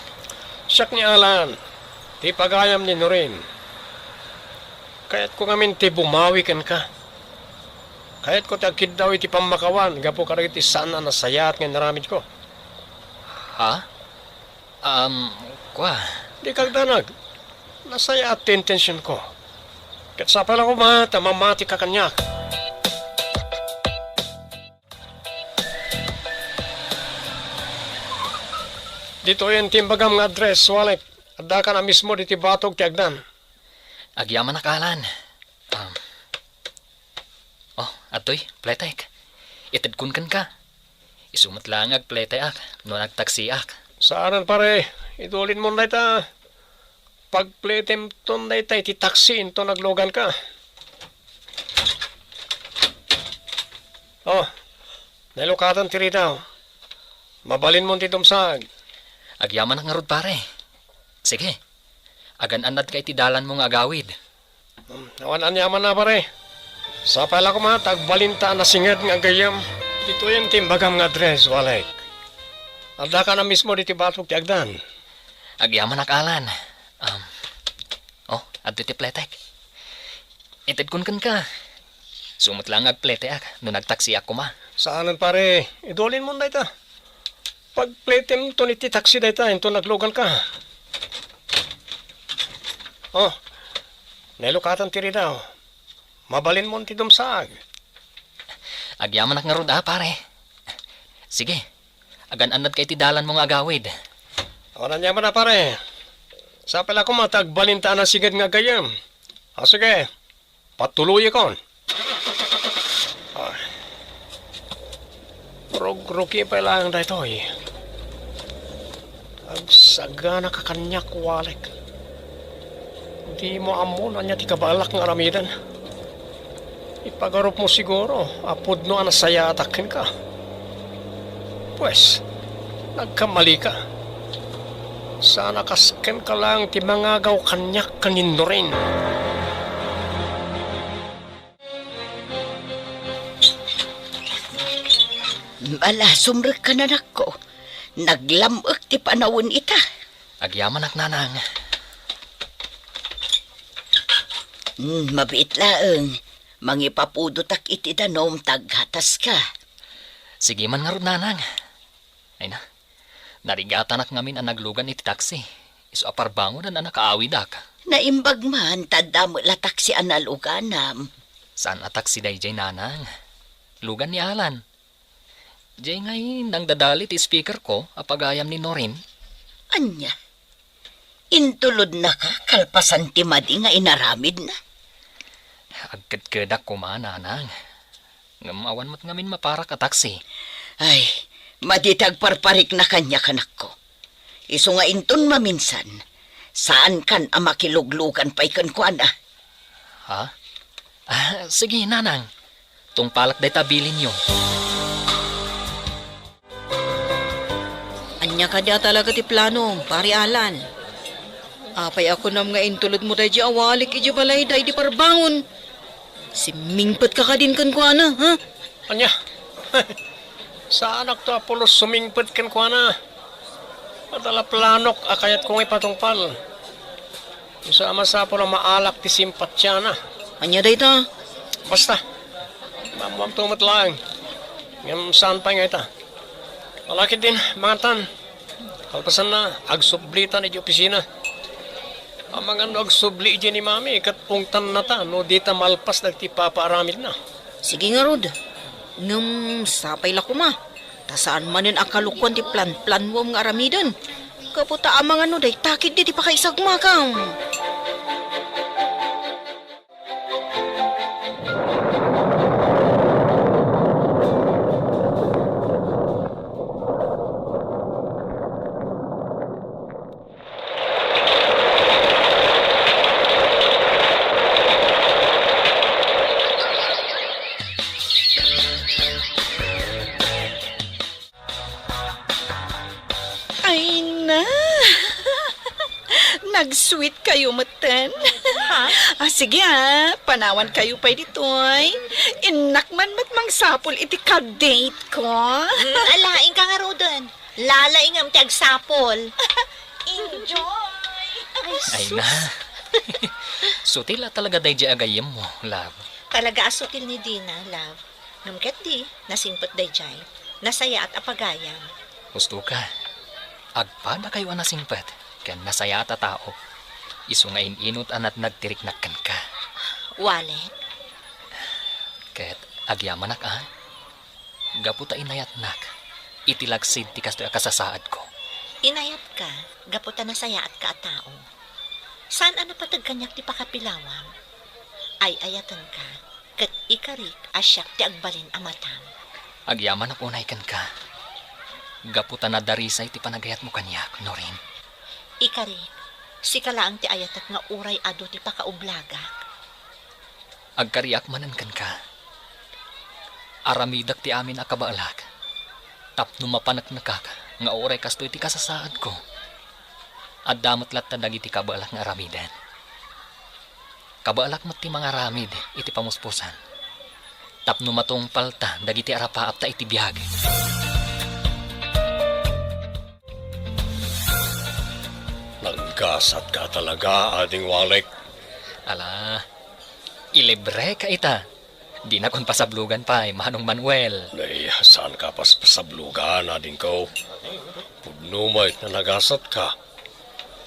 Siak ni Alan, ti pagayam ni Norin. Kayatko ngamin ti bumawi kenka. Kayatko ti agkiddaw iti pammakawan gapu kadagiti saan a nasayaat nga inaramidko. Ha? Um, kua. Dika agdanag. Nasayaat ti intensionko. Ket sapay la koma ta mamatika kaniak. Ditoyen ti imbagam nga address, Walek. Addaka a mismo ditoy batog ti agdan. Agyamanak, Alan. Um, oh, adtoy, pletek. Itedkon kenka. Isu met laeng nga agpleteak no nagtaksiak. Saanen, pare. Idulinmon dayta. Pagpletemton dayta iti taksi inton agluganka. Oh, nailukatan ti ridaw. Mabalinmon ti dumsag. Agyamanak ngarud, pare. Sige. Agan-annadka iti dalanmo nga agawid. Hmm, awan aniamanna, pare. Sapay la koma ta agbalinta a nasinged nga gayyem. Ditoyen ti imbagam nga address, Walek. Addaka a mismo ditoy batog ti agdan. Agyamanak, Alan. Um, oh, adtoy ti pletek. Itedkon kenka. Isu met laeng nga agpleteak no nagtaksiak koma. Saanen, pare. Idulinmon dayta. Pagpletemton iti taksi dayta inton agluganka. Oh, nailukatan ti ridaw. Mabalinmon ti dumsag. Agyamanak ngarud a, pare. Sige, agan-annadka iti dalanmo nga agawid. Awan aniamanna, pare. Sapay la koma ta agbalinta a nasinged nga gayyem. Ah, sige. Patuloyakon. Ay. Rugrugi pay laeng daytoy. Agsaganaka kaniak, Walek. Dimo ammo no ania ti kabaelak nga aramiden. Ipagarupmo siguro a pudno a nasayaatak kenka. Pues, nagkamalika. Saan a kas kenka laeng ti mangagaw kaniak ken ni Norin. Malasumrekka, anakko. Naglam-ek ti panawen ita. Agyamanak, nanang. Hmm, mabiit laeng. Mangipapudotak iti danum ta aghataska. Sige man ngarud, nanang. Ay na, narigatanak ngamin a naglugan iti taksi. Isu a parbangonen a nakaawidak. Naimbag man, ta adda met la taksi a naluganam. Saan a taksi daydiay, nanang. Lugan ni Alan. Diay ngay nangdadali ti speakerko a pagayam ni Norin. Ania? Intulodnaka kalpasan ti madi nga inaramidna? Agkedkedak koma, nanang. Ngem awan met ngamin maparak a taksi. Ay, madi ti agparparikna kaniak, anakko. Isu nga inton maminsan, saankan a makiluglugan pay kenkuana. Ha? Ah, sige, nanang. Tungpalak dayta bilinyo. Ania kadi a talaga ti planom, Pari Alan? Apay a kunam nga intulodmo daydi awalik idiay balayda idi parbangon? Simmingpetka kadin kenkuana, ha? Ania? Saanakto a pulos sumingpet kenkuana. Adda la planok a kayatko nga ipatungpal. Isu a masapul a maalak ti simpatiana. Ania dayta? Basta, ammoamto met laeng. Ngem saan pay nga ita. Ala ketdin, mangantan. Kalpasanna, agsublitan iti opisina. Amangan no agsubli idiay ni Mami, ket ungtannata no dita malpas dagiti ipapaaramidna. Sige ngarud. Ngem sapay la koma, ta saan manen a kalukoan ti plan-planuam nga aramiden. Gapu ta amangan no dayta ketdi ti pakaisagmakam. Ay na! Nag-sweet kayo metten. Ha? Ah, sige ah, panawan kayo pay ditoy. Innak man met mangsapul iti ka-date ko. Hmm, alaing ka ngaruden. Lalaingem ti agsapul. Enjoy! Ay, Ay sus. Na. Sutil a talaga daydi a gayyemmo, love. Talaga a sutil ni Dina, love. Ngem ketdi, nasingpet daydiay. Nasayaat a pagayam. Husto ka. Agpadakayo a nasingpet ken nasayaat a tao. Isu nga in-inut a natnag ti riknak kenka. Wallet? Ket agyamanak a. Gapu ta inayatnak iti laksid ti kastoy a kasasaadko. Inayatka gapu ta nasayaatka a tao. Saan a napateg kaniak ti pakapilawam. Ay-ayatenka, ket ikarik a siak ti agbalin a matam. Agyamanak unay kenka. Gapu ta nadarisay ti panagayatmo kaniak, Norin. Ikarik, sika laeng ti ayatek nga uray adu ti pakaublagak. Agkariak manen kenka. Aramidek ti amin a kabaelak tapno mapaneknekak nga uray kastoy ti kasasaadko. Adda met latta dagiti kabaelak nga aramiden. Kabaelak met ti mangaramid iti pamuspusan tapno matungpalta dagiti arapaapta iti biag. Naggasatka talaga, Ading Walek. Ala, ilibreka ita. Dinakon pasablogan pay, Manong Manuel. Nay, saanka paspasablogan, adingko. Pudno met nga nagasatka.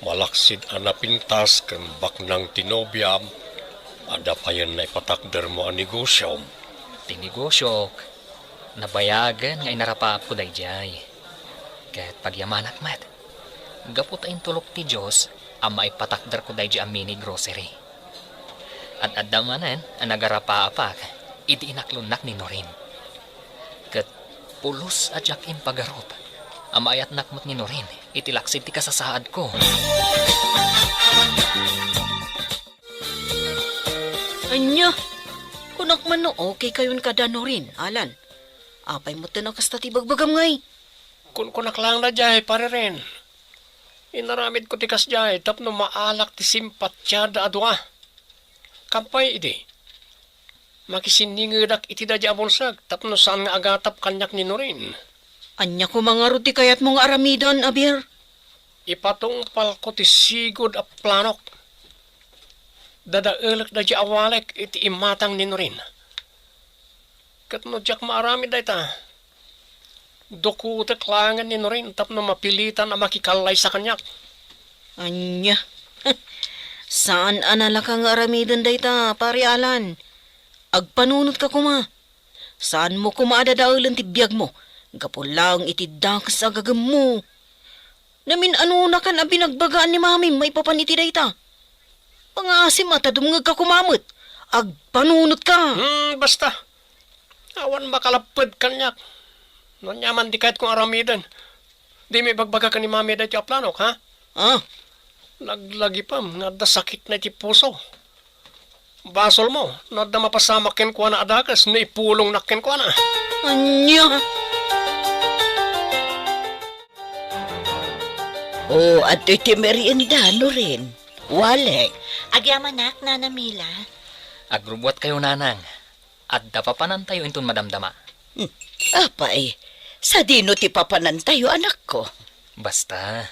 Malaksid a napintas ken baknang ti nobiam, adda payen naipatakdermo a negosiom. Ti negosiok, nabayagen nga inarapaapko daydiay. Ket pagyamanak met, gapu ta intulok ti Dios a maipatakderko daydiay a mini grocery. Ad-adda manen a nagarapaapak idi inaklonnak ni Norin. Ket pulos a diak impagarup a maayatnak met ni Norin iti laksid ti kasasaadko. Ania? Kunak man no okay kayon kada Norin, Alan. Apay met a kasta ti bagbagam ngay? Kunkunak laeng daydiay, Pare Ren. Inaramidko ti kasdiay tapno maalak ti simpatiada a dua. Kampay idi, makisinningedak iti daydiay a bulsek tapno saan nga agatap kaniak ni Norin. Ania koma ngarud ti kayatmo nga aramiden, Aber? Ipatungpalko ti sigud a planok. Dadaelek daydiay a walek iti imatang ni Norin. Ket no diak maaramid dayta, dukotek laengen ni Norin tapno mapilitan a makikallaysa kaniak. Ania? Saan a nalaka nga aramiden dayta, Pare Alan. Agpanunotka koma. Saanmo koma a dadaelen ti biagmo gapu laeng iti dakes a gagemmo. Namin-anonakan a binagbagaan ni Mamim maipapan iti dayta. Pangaasim a ta dumngegka koma met. Agpanunotka. Hmm, basta. Awan makalapped kaniak. No ania man ti kayatko nga aramiden, dimo ibagbaga ken ni Mami daytoy a planok, ha? Ah. Laglagipem nga adda sakitna iti puso. Basolmo, no adda mapasamak kenkuana a dakes no ipulongnak kenkuana. Ania? O, adtoy ti merienda, Norin. Walek. Agyamanak, Nana Mila. Agrubbuatkayo, Nanang. Adda papanantayo inton madamdama. Hmm. Apay, sadino ti papanantayo, anakko? Basta,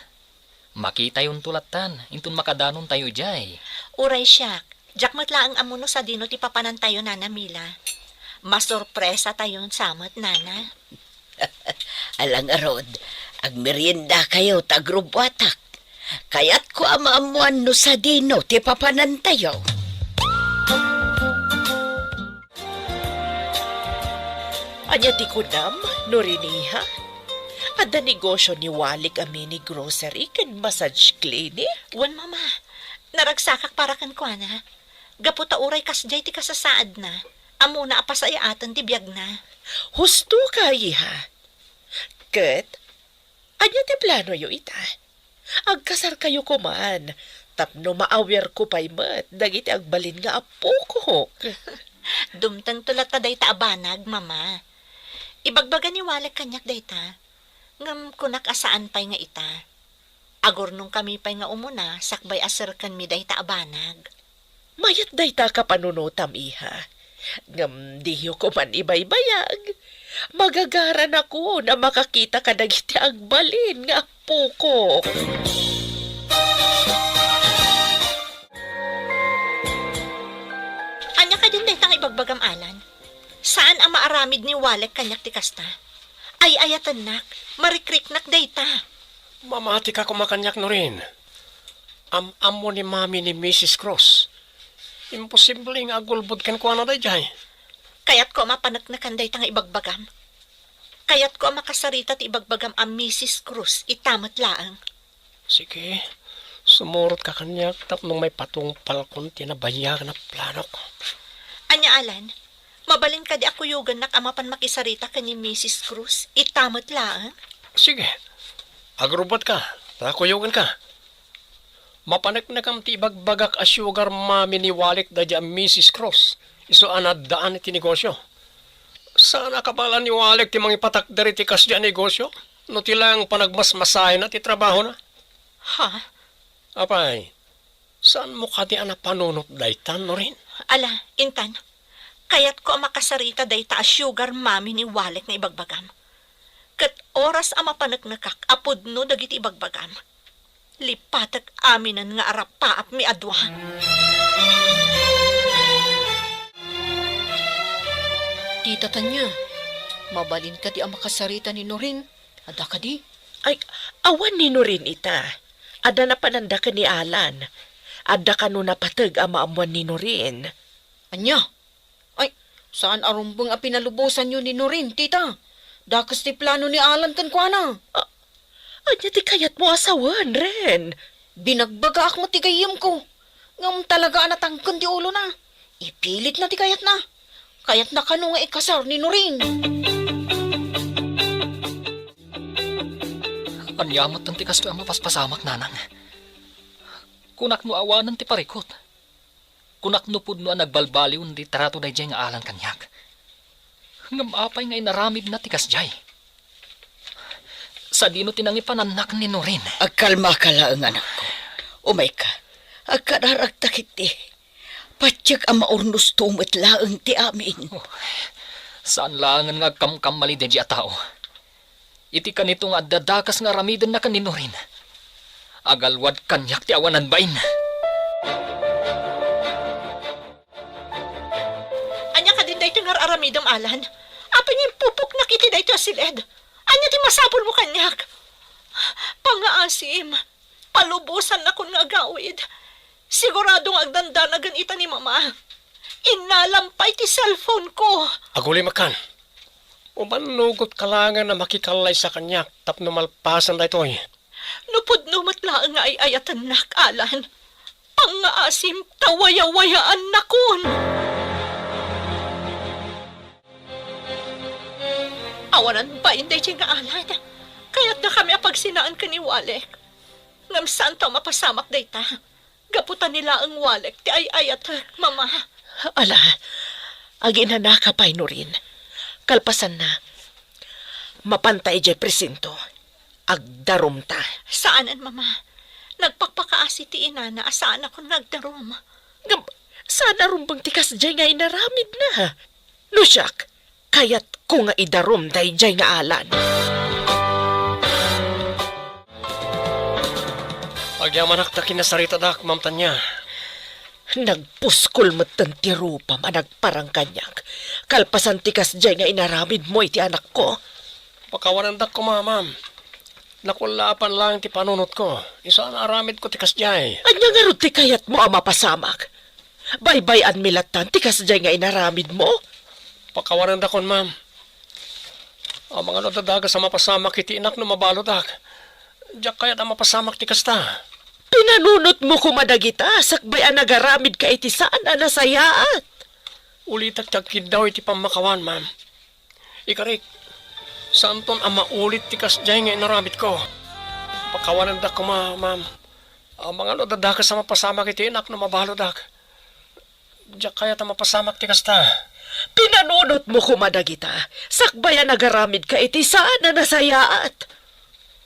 makitayonto lattan inton makadanontayo idiay. Uray siak, diak met laeng ammo no sadino ti papanantayo, Nana Mila. Masorpresatayon sa met, Nana. Ala ngarud, agmeriendakayo ta agrubbuatak. Kayatko a maammoan no sadino ti papanantayo. Ania ti kunam, Norin, iha? Adda negosio ni Walik a mini grocery ken massage clinic? Wen, Mama. Naragsakak para kenkuana. Gapu ta uray kasdiay ti kasasaadna, ammona a pasayaaten ti biagna. Husto ka, iha. Ket, ania ti planoyo ita? Agkasarkayo koman, tapno maawirko pay met dagiti agbalin nga appokok. Dumtengto latta dayta a banag, Mama. Ibagbaga ni Walek kaniak dayta, ngem kunak a saan pay nga ita. Agurnongkami pay nga umuna sakbay a serkenmi dayta a banag. Mayat dayta a kapanunotam, iha. Ngem diyo koman ibaybayag. Magagaranakon a makakita kadagiti agbalin nga appokok. Ania kadin dayta nga ibagbagam, Alan? Saan a maaramid ni Walek kaniak ti kasta. Ay-ayatennak, marikriknak dayta. Mamatika koma kaniak, Norin. Am-ammo ni Mami ni Missus Cruz. Imposible nga agulbod kenkuana daydiay. Kayatko a mapaneknekan dayta nga ibagbagam. Kayatko a makasarita ti ibagbagam a Missus Cruz ita met laeng. Sige, sumurotka kaniak tapno maipatungpalkon ti nabayag a planok. Ania, Alan? Mabalin kadi a kuyogennak a mapan makisarita ken ni Missus Cruz ita met laeng? Sige. Agrubbuatka, ta kuyogenka. Mapaneknekam ti ibagbagak a sugar mommy ni Walik daydiay a Missus Cruz, isu a naaddaan iti negosio. Saan a kabaelan ni Walik ti mangipatakder iti kasdiay a negosio no ti laeng panagmasmasayna ti trabahona. Ha? Apay, saanmo kadi a napanunot dayta, Norin? Ala, intan, kayatko a makasarita dayta a sugar mommy ni Walik nga ibagbagam. Ket oras a mapaneknekak a pudno dagiti ibagbagam, lipatek aminen nga arapaapmi a dua. Tita Tanya, mabalin kadi a makasarita ni Norin? Adda kadi? Ay, awan ni Norin ita. Adda napananda ken ni Alan. Adda kano napateg a maammoan ni Norin. Ania? Ay, saan a rumbeng a pinalubosanyo ni Norin, tita. Dakes ti plano ni Alan kenkuana. A-, ania ti kayatmo a sawen, Ren? Binagbagaak met ti gayyemko. Ngem talaga a natangken ti ulona. Ipilitna ti kayatna. Kayatna kano nga ikasar ni Norin. Ania met ti kastoy a mapaspasamak, Nanang? Kunak no awanen ti parikut. Kunak no pudno a nagbalbaliwen ti trato daydiay nga Alan kaniak. Ngem apay nga inaramidna ti kasdiay? Sadino ti nangipanannak ni Norin? Agkalmaka laeng, anakko. Umayka. Agkararagta ketdi. Patiek a maurnosto met laeng ti amin. Oh, saan laengen nga agkamkamali daydiay a tao. Iti kanito nga adda dakes nga aramidenna ken ni Norin, agalwad kaniak ti awanan bain. Ania kadin daytoy nga ar-aramidem, Alan? Apay nga impupoknak iti daytoy a siled? Ania ti masapulmo kaniak? Pangngaasim, palubosannakon nga agawid. Sigurado nga agdandanagen ita ni Mama. Innalam pay ti cellphone ko. Agulimek kan. Umannugotka laengen a makikallaysa kaniak tapno malpasen daytoy. No pudno met laeng nga ay-ayatennak, Alan, pangngaasim ta wayawayaannakon. Awanan bain daydiay nga Alan. Kayatnakami a pagsinaen ken ni Walek. Ngem saanto a mapasamak dayta. Gapu ta ni laeng Walek ti ay-ayatek, Mama. Ala, aginanaka pay, Norin. Kalpasanna, mapanta idiay presinto. Agdarumta. Saanen, Mama. Nagpakpakaasi ti inana a saanakon nga agdarum. Ngem, saan a rumbeng ti kasdiay nga inaramidna? No siak, kayatko nga idarum daydiay nga alan. Agyamanak ta kinasaritadak, Ma'am Tania. Nagpuskol metten ti rupam a nagparang kaniak, kalpasan ti kasdiay nga inaramidmo iti anakko. Pakawanendak koma, Ma'am. Nakullaapan laeng ti panunotko. Isu a naaramidko ti kasdiay. Ania ngarud ti kayatmo a mapasamak? Baybay-anmi lattan ti kasdiay nga inaramidmo? Pakawanendakon, Ma'am. Amangan no adda dakes a mapasamak iti inak no mabaludak. Diak kayat a mapasamak ti kasta. Pinanunotmo koma dagita sakbay a nagaramidka iti saan a nasayaat. Ulitek ti agkiddaw iti pammakawan, Ma'am. Ikarik, saanton a maulit ti kasdiay nga inaramidko. Pakawanendak koma, Ma'am. Amangan no adda dakes a mapasamak iti inak no mabaludak. Diak kayat a mapasamak ti kasta. Pinanunotmo koma dagita, sakbay a nagaramidka iti saan a nasayaat.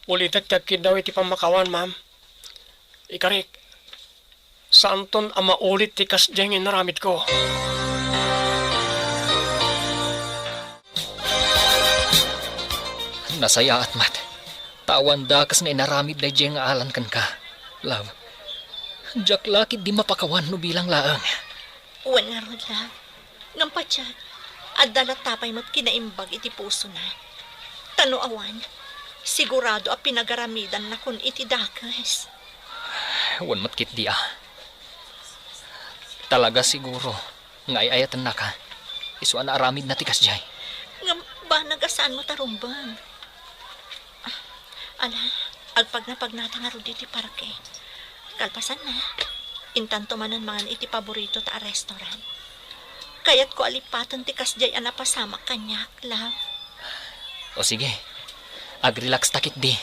Ulitek ti agkiddaw iti pammakawan, Ma'am. Ikarik, saanton a maulit ti kasdiay nga inaramidko. Nasayaat met, ta awan dakes nga inaramid daydiay nga alan kenka, love. Diak la ketdi mapakawan no bilang laeng. Wen ngarud, love. Ngem patiek, adda latta pay met kinaimbag iti pusona. Ta no awan, sigurado a pinagaramidanna kun iti dakes. Wen met ketdi a. Talaga siguro nga ay-ayatennaka. Isu a naaramidna ti kasdiay. Ngem banag a saanmo ta rumbeng. Ah, ala, agpagnapagnata ngarud iti parke. Kalpasanna, intanto manen mangan iti paboritota a restaurant. Kayatko a lipaten ti kasdiay a napasamak kaniak, love. O sige, agrelaxta ketdi.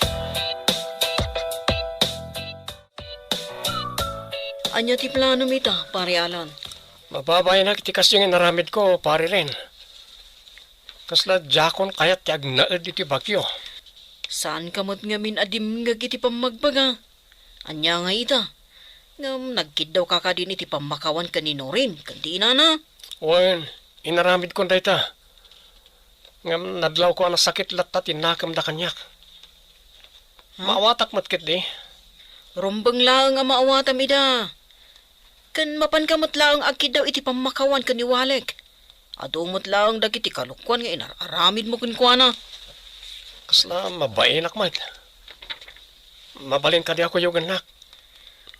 Ania ti planom ita, Pare Alan? Mababainak iti kasdiay nga inaramidko, Pare Ren. Kasla diakon kayat ti agnaed iti bagyo. Saanka met ngamin a dimngeg iti pammagbaga. Ania ngay ita? Ngem nagkiddawka kadin iti pammakawan ken ni Norin ken ti inana? Wen, inaramidkon dayta. Ngem nadlawko a nasakit latta ti nakemda kaniak. Ha? Maawatak met ketdi. Rumbeng laeng a maawatam ida. Ken mapanka met laeng agkiddaw iti pammakawan ken ni Walek. Adu met laeng dagiti kalokuan nga inar-aramidmo kenkuana. Kasla mabainak met. Mabalin kadi a kuyogennak?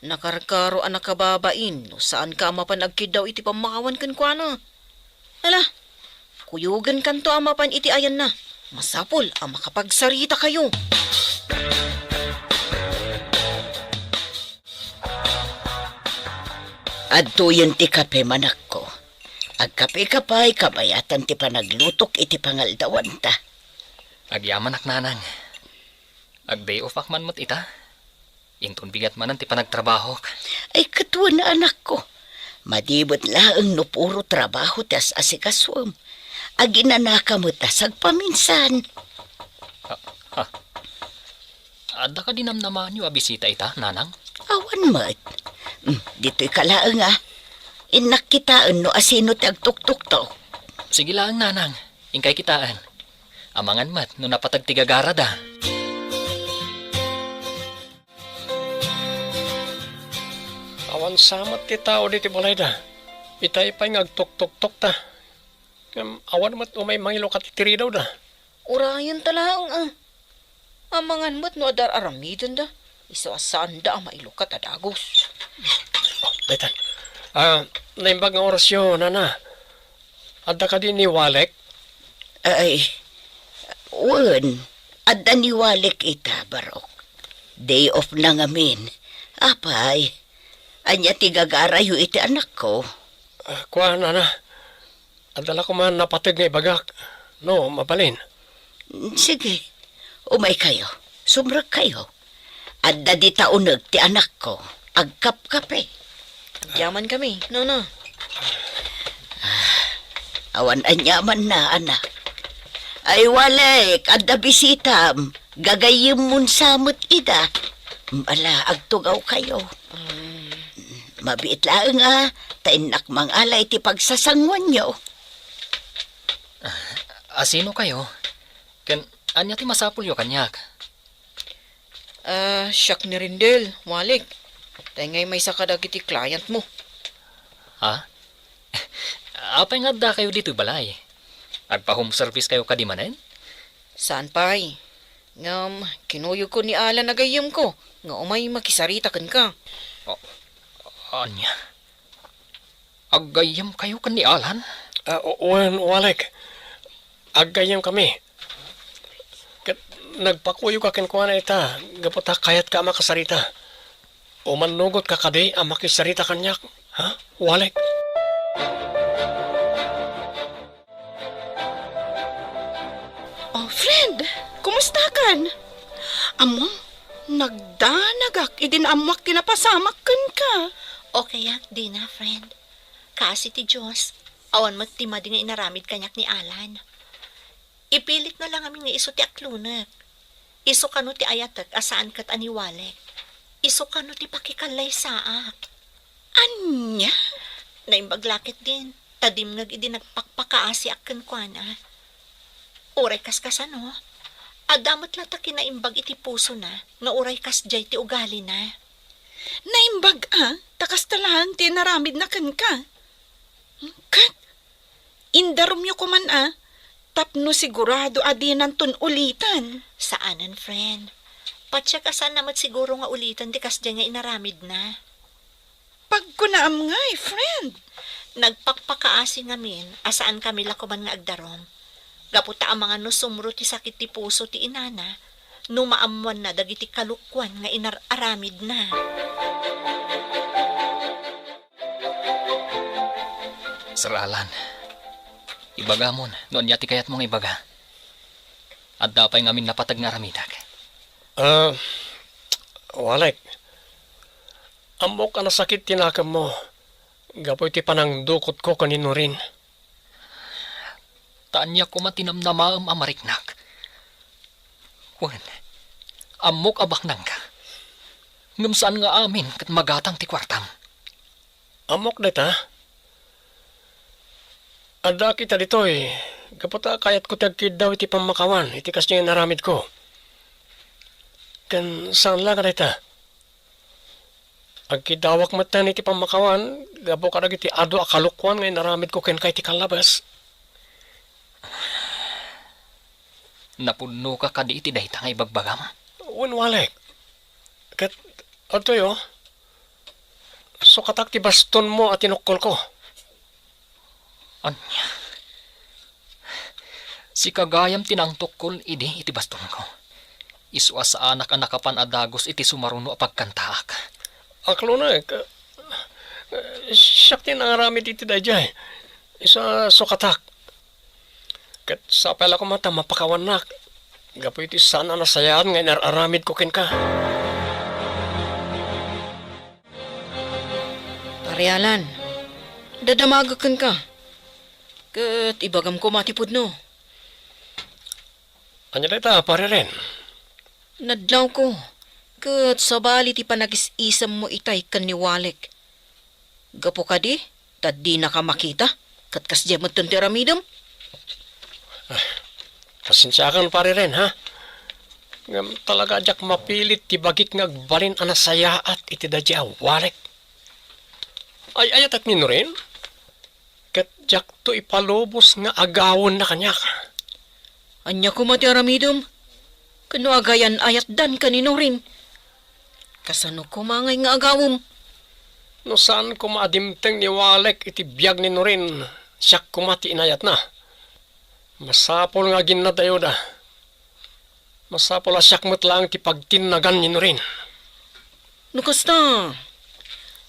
Nakarkaro a nakababain no saanka a mapan agkiddaw iti pammakawan kenkuana. Ala, kuyogenkanto a mapan iti ayanna. Masapul a makapagsarita kayo. Adtoyen ti kape, manakko. Agkape ka pay, kabayatan ti panaglutok iti pangaldawanta. Agyamanak, nanang. Ag-day off-ak man met ita. Inton bigat manen ti panagtrabahok. Ay, ket wen, anakko. Madi met laeng no puro trabaho ti as-asikasuem. Aginanaka met a sagpaminsan. Ha? Ha? Adda kadi namnamaanyo a bisita ita, nanang? Awan met. Mm, ditoyka laeng, a. Innak kitaen no asino ti agtuktuktok. Sige laeng, nanang. Inkay kitaen. Amangan met no napateg ti gagarada. Awan sa met ti tao ditoy balayda. Itay pay nga agtuktuktokta. Ngem awan met umay mangilukat iti ridawda. Urayenta laeng, a. Amangan met no adda ar-aramidenda. Isu a saanda a mailukat a dagus. Oh, daytan. Ah, naimbag nga orasyo, nana. Adda kadi ni Walek? Ay, wen, adda ni Walek ita, Barok. Day off na ngamin. Apay, ania ti gagarayo iti anakko? Ah, kua, nana. Adda la koma napateg nga ibagak. No, mabalin. Sige, umaykayo. Sumrekkayo. Adda dita uneg ti anakko. Agkapkape. Agyamankami, nana. Awan aniamanna, ana. Ay, Walek, adda bisitam. Gagayyemmon sa met ida. Ala, agtugawkayo. Mabiit laeng a, ta innak mangala iti pagsasanguanyo. A, sinokayo? Ken ania ti masapulyo kaniak? Ah, siak ni Rendel, Walek. Tay ngay maysa kadagiti clientmo. Ha? Apay nga addakayo ditoy balay? Agpa-home service kayo kadi manen? Saan pay. Ngem kinuyogko ni Alan a gayyemko nga umay makisarita kenka. O, ania? Aggayyemkayo ken ni Alan? Ah, o-, wen, Walek. Aggayyemkami. Ket nagpakuyoga kenkuana ita, gapu ta kayatka a makasarita. Umannugotka kadi a makisarita kaniak, ha, Walek? Oh, friend, kumustakan? Ammom, nagdanagak idi naammoak ti napasamak kenka. Okayak, Dina, friend. Kaasi ti Dios, awan met ti madi nga inaramid kaniak ni Alan. Ipilitna la ngamin nga isu ti aklonek. Isu kano ti ayatek a saan ket a ni Walek. Isu kano ti pakikallaysaak. Ania? Naimbag la ketdin, ta dimngeg idi nagpakpakaasiak kenkuana. Uray kaskasano, adda met la ta kinaimbag iti pusona nga uray kasdiay ti ugalina. Naimbag a, ta kasta laeng ti inaramidna kenka. Ket indarumyo koman a, tapno sigurado a dinanton ulitan. Saanen, friend. Patiek a saanna met siguro nga ulitan ti kasdiay nga inaramidna. Pagkunaam ngay, friend. Nagpakpakaasi ngamin a saankami la koman nga agdarum. Gapu ta amangan no sumro ti sakit ti puso ti inana, no maammoanna dagiti kalokuan nga inar-aramidna. Sir Alan, ibagamon no ania ti kayatmo nga ibaga. Adda pay ngamin napateg nga aramidek. Ah, Walek, ammok a nasakit ti nakemmo gapu iti panangdukotko ken ni Norin. Ta ania koma ti namnamaem a mariknak? Wen, ammok a baknangka. Ngem saan nga amin ket magatang ti kuartam. Ammok dayta. Addaak ita ditoy, gapu ta kayatko ti agkiddaw iti pammakawan iti kasdiay nga inaramidko. Ken saan la nga dayta. Agkiddawak metten iti pammakawan gapu kadagiti adu a kalokuan nga inaramidko kenka iti kallabes. Napudnoka kadi iti dayta nga ibagbagam? Wen, Walek. Ket adtoy, o, sukatak ti bastonmo a tinukkolko. Ania? Sika gayam ti nangtukkol idi iti bastonko. Isu a saanak a nakapan a dagus iti sumaruno a pagkantaak. Aklonek, siak ti nangaramid iti daydiay. Isu a sukatak. Ket sapay la koma ta mapakawannak gapu iti saan a nasayaat nga inar-aramidko kenka. Pare Alan, dadamagek kenka. Ket ibagam koma ti pudno. Ania dayta, Pare Ren? Nadlawko, ket sabali ti panagis-isemmo itay ken ni Walek. Gapu kadi, ta dinaka makita, ket kasdiay metten ti aramidem. Ah, pasensiakan, Pare Ren, ha? Ngem talaga a diak mapilit ti bagik nga agbalin a nasayaat iti daydiay a Walek. Ay-ayatek ni Norin? Ket diakto ipalubos nga agawenna kaniak. Ania koma ti aramidem? Ken no agayan-ayatdanka ni Norin, kasano koma ngay nga agawem? No saan koma a dimteng ni Walek iti biag ni Norin, siak koma ti inayatna. Masapul nga aginnadayoda. Masapul a siak met laeng ti pagtinnagan ni Norin. No kasta,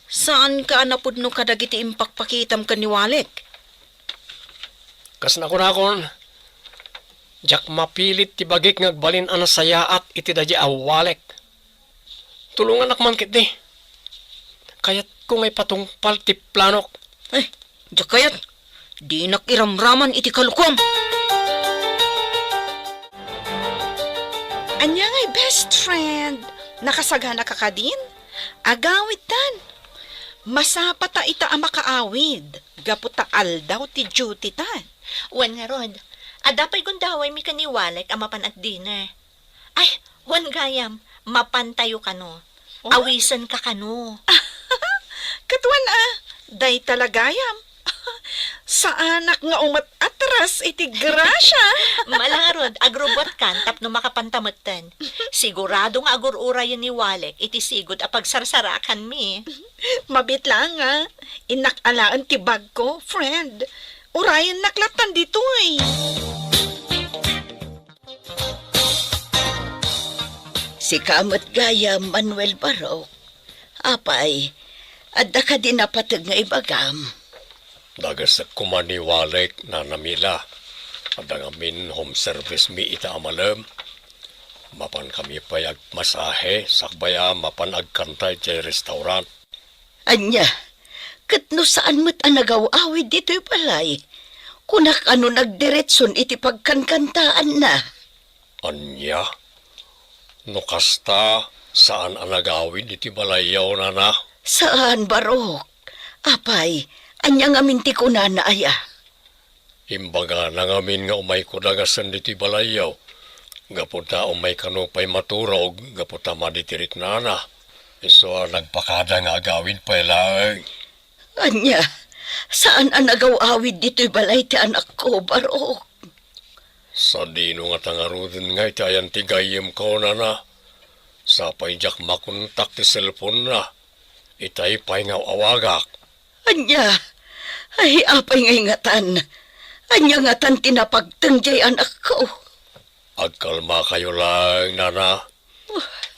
saanka a napudno kadagiti impakpakitam ken ni Walek? Kas nakunakon, diak mapilit ti bagik nga agbalin a nasayaat iti daydiay a Walek. Tulongannak man ketdi. Kayatko nga ipatungpal ti planok. Ay, diak kayat. Dinak iramraman iti kalukuam. Ania ngay, best friend? Nakasagana ka kadin? Agawidtan. Masapata ita a makaawid, gapu ta aldaw ti duty ta. Wen ngarud, adda pay gundawaymi ken ni Walek a mapan ag-dinner. Ay, wen gayam, mapantayo kano. Oh? Awisenka kano. Ket wen a, dayta la gayam. Saanak nga umet-atras iti grasia. Ala ngarud, agrubbuatkan tapno makapanta metten. Sigurado nga agur-urayen ni Walek iti sigud a pagsarsarakanmi. Mabiit laeng a, innak alaen ti bagko, friend. Urayennak lattan ditoy. Sika met gayam, Manuel Barok. Apay, adda kadi napateg nga ibagam? Dagesek koma ni Walek, Nana Mila. Adda ngamin home service mi ita a malem. Mapankami pay agmasahe, sakbay a mapan agkanta idiay restaurant. Ania, ket no saan met a nagaw-awid ditoy balay, kunak a no nagdiretson iti pagkankantaanna. Ania? No kasta, saan a nagawid iti balayyo, nana? Saan, Barok. Apay, ania ngamin ti kunana aya? Imbagana ngamin nga umayko dagasen ditoy balayyo. Gapu ta umay kano pay maturog, gapu ta maditiriknana. Isu a nagpakada nga agawid pay laeng. Ania, saan a nagaw-awid ditoy balay ti anakko, Barok? Sadino ngata ngaruden nga iti ayan ti gayyemko, nana? Sapay diak makontak ti cellphone-na. Itay pay nga aw-awagak. Ania? Ay, apay ngay ngatan? Ania ngatan ti napagteng diay anakko? Agkalmakayo laeng, nana.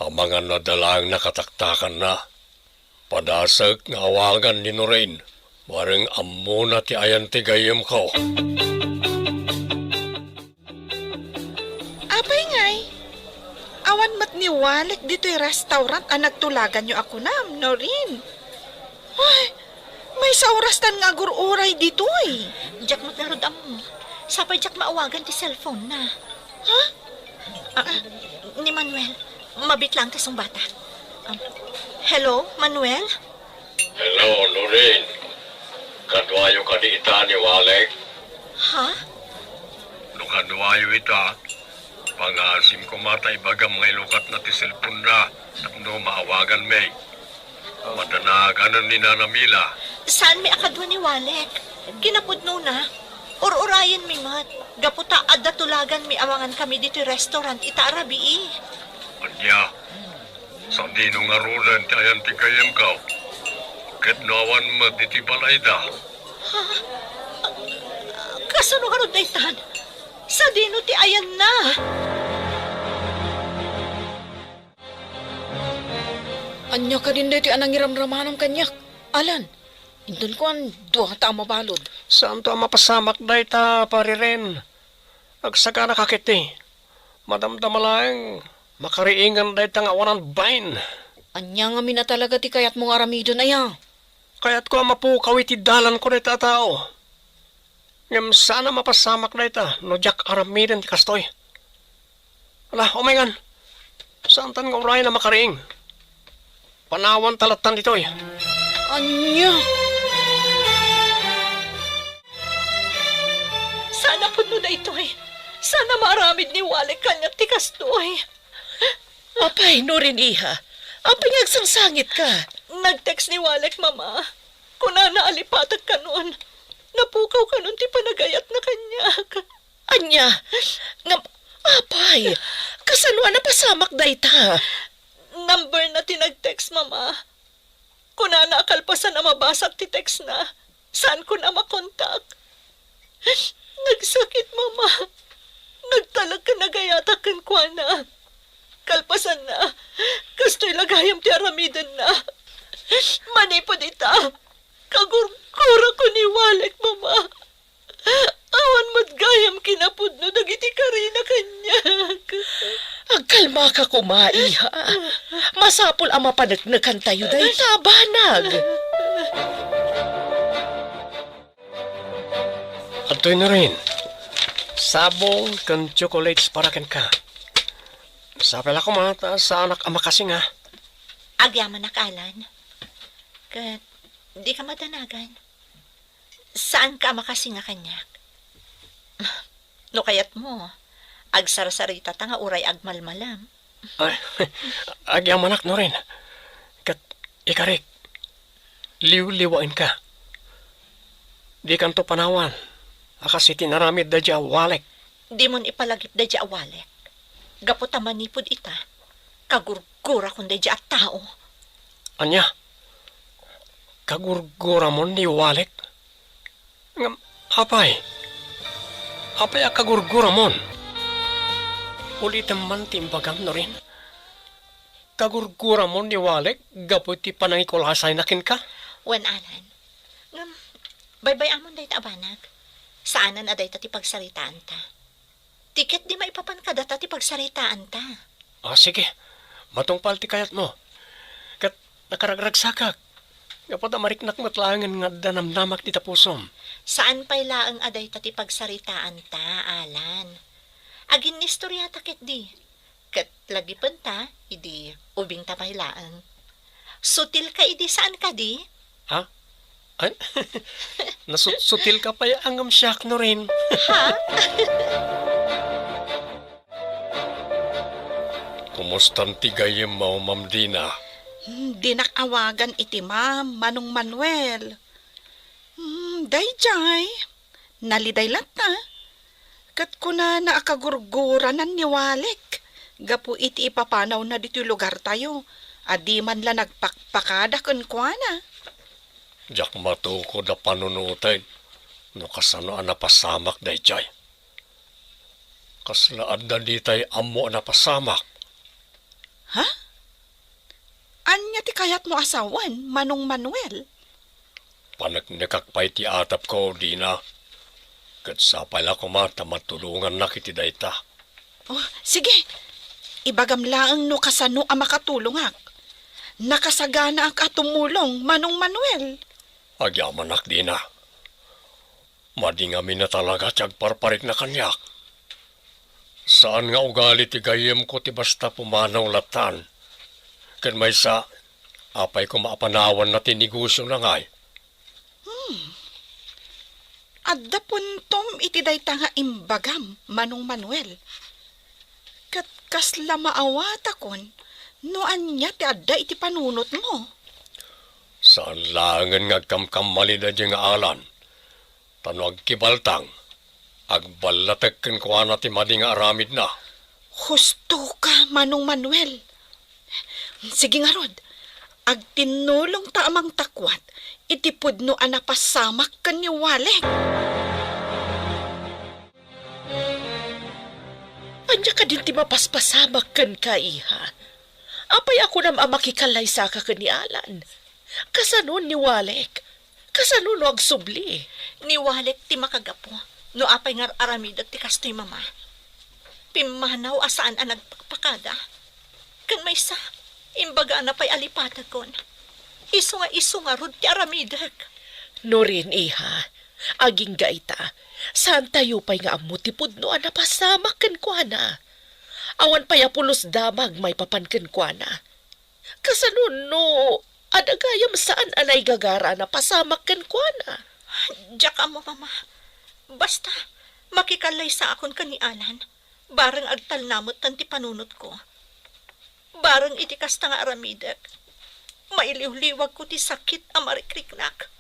Amangan no adda laeng nakataktakanna. Padasek nga awagan ni Norin. Bareng ammona ti ayan ti gayyemko. Apay ngay? Awan met ni Walek ditoy restaurant a nagtulaganyo a kunam, Norin. Ay, maysa a orastan nga agur-uray ditoy. Diak met ngarud ammo. Sapay diak maawagan ti cellphone-na. Ha? Ah, ni Manuel, mabiit laeng ta sungbata. Um, hello, Manuel? Hello, Norin. Kaduayo kadi ita ni Walek? Ha? No kaduayo ita, pangaasim koma ta ibagam nga ilukatna ti cellphone-na tapno maawaganmi. Madanaganan ni Nana Mila. Saanmi a kadua ni Walek. Kinapudnona, ur-urayenmi met, gapu ta adda tulaganmi amangan kami ditoy restaurant ita a rabii. Ania? Sadino ngaruden ti ayan ti gayyemko? Ket no awan met iti balayda? Ha? Kasano ngarud daytan? Sadino ti ayanna? Ania kadin daytoy a nangiramramanam kaniak, Alan? Inton kuan, dua ta a mabalud. Saanto a mapasamak dayta, Pari Ren. Agsagana ka ketdi. Madamdama laeng, makariingan dayta nga awanan bain. Ania ngamin a talaga ti kayatmo nga aramiden, aya? Kayatko a mapukaw iti dalanko dayta a tao. Ngem saan a mapasamak dayta no diak aramiden ti kastoy. Ala, umayngan. Saantan nga urayen a makariing. Panawanta lattan ditoy. Ania? Saan a pudno daytoy. Saan a maaramid ni Walek kaniak ti kastoy. Apay, Norin, iha. Apay nga agsangsangitka? Nag-text ni Walek, Mama. Kunana a lipatek kanon. Napukaw kanon ti panagayatna kaniak. Ania? Ngem, apay, kasano a napasamak dayta? Number-na ti nag-text, Mama. Kunana a kalpasan a mabasak ti text-na, saanko a makontak. Nagsakit, Mama. Nagtalek ken nagayatak kenkuana. Kalpasanna, kastoy la gayam ti aramidenna. Manipud ita, kagurgurako ni Walek, Mama. Awan met gayam kinapudno dagiti karina kaniak. Agkalmaka koma, iha. Masapul a mapaneknekantayo dayta a banag. Toy Norin, sabong ken chocolates para kenka. Sapay la koma ta saanak a makasinga. Agyamanak, Alan. Ket dika madanagan. Saanka a makasinga kaniak. No kayatmo, agsarsarita ta nga uray agmalmalam. Ay, agyamanak, Norin. Ket ikarik, liwliwaenka. Dikanto panawan a kas iti inaramid daydiay a Walek. Dimon ipalagip daydiay a Walek. Gapu ta manipud ita, kagurgurakon daydiay a tao. Ania? Kagurguramon ni Walek? Ngem, apay? Apay a kagurguramon? Ulitem man ti imbagam, Norin. Kagurguramon ni Walek gapu iti panangikulasayna kenka? Wen, Alan. Ngem, baybay-amon dayta a banag. Saanen a dayta ti pagsaritaanta. Ti ketdi maipapan kadata ti pagsaritaanta. Ah, sige. Matungpal ti kayatmo. Ket nakaragragsakak. Gapu ta mariknak met laengen nga adda namnamak dita pusom. Saan pay laeng a dayta ti pagsaritaanta, Alan. Aginnistoriata ketdi. Ket lagipenta, idi ubingta pay laeng. Sutilka idi saan kadi? Ha? Ay, nasutsutilka pay a ngem siak, Norin. Ha? Kumustan ti gayyemmo, Ma'am Dina? Hmm, dinak awagan iti ma'am, Manong Manuel. Hmm, daydiay. Naliday latta. Ket kunana a kagurguranan ni Walek gapu iti ipapanawna ditoy lugartayo a di man la nagpakpakada kenkuana. Diak matukod a panunoten no kasano a napasamak daydiay. Kasla adda ditay ammo a napasamak? Ha? Ania ti kayatmo a sawen, Manong Manuel? Paneknekak pay ti atapko, Dina. Ket sapay la koma ta matulongannak iti dayta. Oh, sige. Ibagam laeng no kasano a makatulongak. Nakasaganaak a tumulong, Manong Manuel. Agyamanak, Dina. Madi ngamin a talaga ti agparparikna kaniak. Saan nga ugali ti gayyemko ti basta pumanaw lattan. Ken maysa, apay koma a panawanna ti negosiona ngay? Hmm. Adda puntom iti dayta nga imbagam, Manong Manuel. Ket kasla maawatakon no ania ti adda iti panunotmo. Saan laengen nga agkamkammalida diay nga Alan. Ta no agkibaltang, agballatek kenkuana ti madi nga aramidna. Husto ka, Manong Manuel. Sige ngarud, agtinnulongta a mangtakuat iti pudno a napasamak ken ni Walek. Ania kadin ti mapaspasamak kenka, iha? Apay a kunam a makikallaysaka ken ni Alan? Kasano ni Walek? Kasano no agsubli? Ni Walek ti makagapu no apay nga ar-aramidek ti kastoy, Mama. Pimmanaw a saan a nagpakpakada. Ken maysa, imbagana pay a lipatekon. Isu nga isu ngarud ti aramidek. Norin, iha, agingga ita, saantayo pay nga ammo ti pudno a napasamak kenkuana. Awan pay a pulos damag maipapan kenkuana. Kasano no adda gayam saan a naigagara a napasamak kenkuana? Diak ammo, Mama. Basta, makikallaysaakon ken ni Alan. Bareng agtalna metten ti panunotko. Bareng iti kasta nga aramidek, mailiwliwagko ti sakit a marikriknak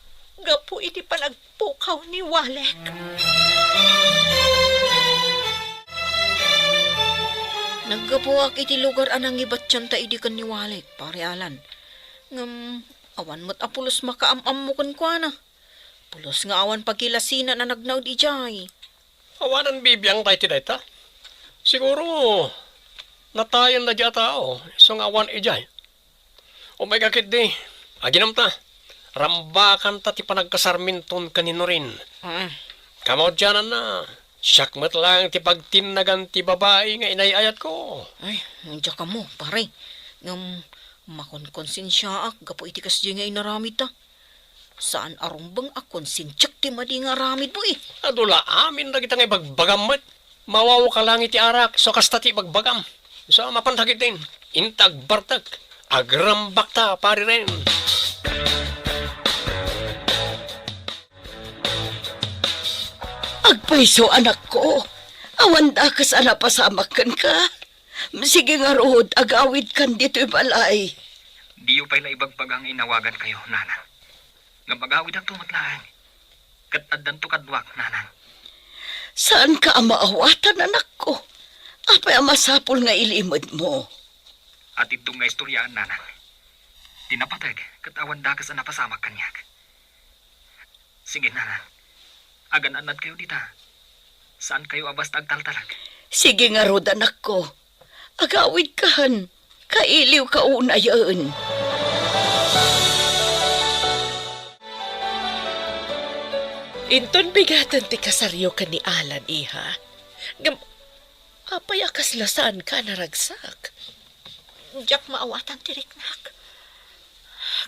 gapu iti panagpukaw ni Walek. Naggapuak iti lugar a nangibatianta idi ken ni Walek, Pare Alan. Ngem awan met a pulos makaam-ammo kenkuana. Pulos nga awan pagilasinan a nagnaed idiay. Awanan bibiangta iti dayta. Siguro, natayenna diay a tao, isu nga awan idiay. Umay ka ketdi, aginumta. Rambakanta ti panagkasarminton ken ni Norin. Mm. Kamaudiananna, siak met laeng ti pagtinnagan ti babai nga inay-ayatko. Ay, diak ammo, pare. Ngem, makonkonsensiaak gapu iti kasdiay nga inaramidta. Saan a rumbeng a konsensiak ti madi nga aramidmo, eh. Adu la amin dagita nga ibagbagam met. Mawaw ka lang iti arak, so kasta ti ibagbagam. So, mapan dagiti, inta agbartek, agrambakta, pari Ren. Agpayso, anakko. Awan dakes a napasamak kenka. Sige ngarud, agawidkan ditoy balay. Diyo pay la ibagbaga nga inawagankayo, nanang. Nga magawidakto met laeng. Ket addanto kaduak, nanang. Saanka a maawatan, anakko. Apay a masapul nga ilimedmo? Atiddog nga istoriaan, nanang. Ti napateg ket awan dakes a napasamak kaniak. Sige, nanang. Agan-annadkayo dita. Saankayo a basta agtaltalek. Sige ngarud, anakko. Agawidkan. Kailiwka unayen. Inton bigaten ti kasaryo ken ni Alan, iha. Ngem, apay a kasla saanka a naragsak? Diak maawatan ti riknak.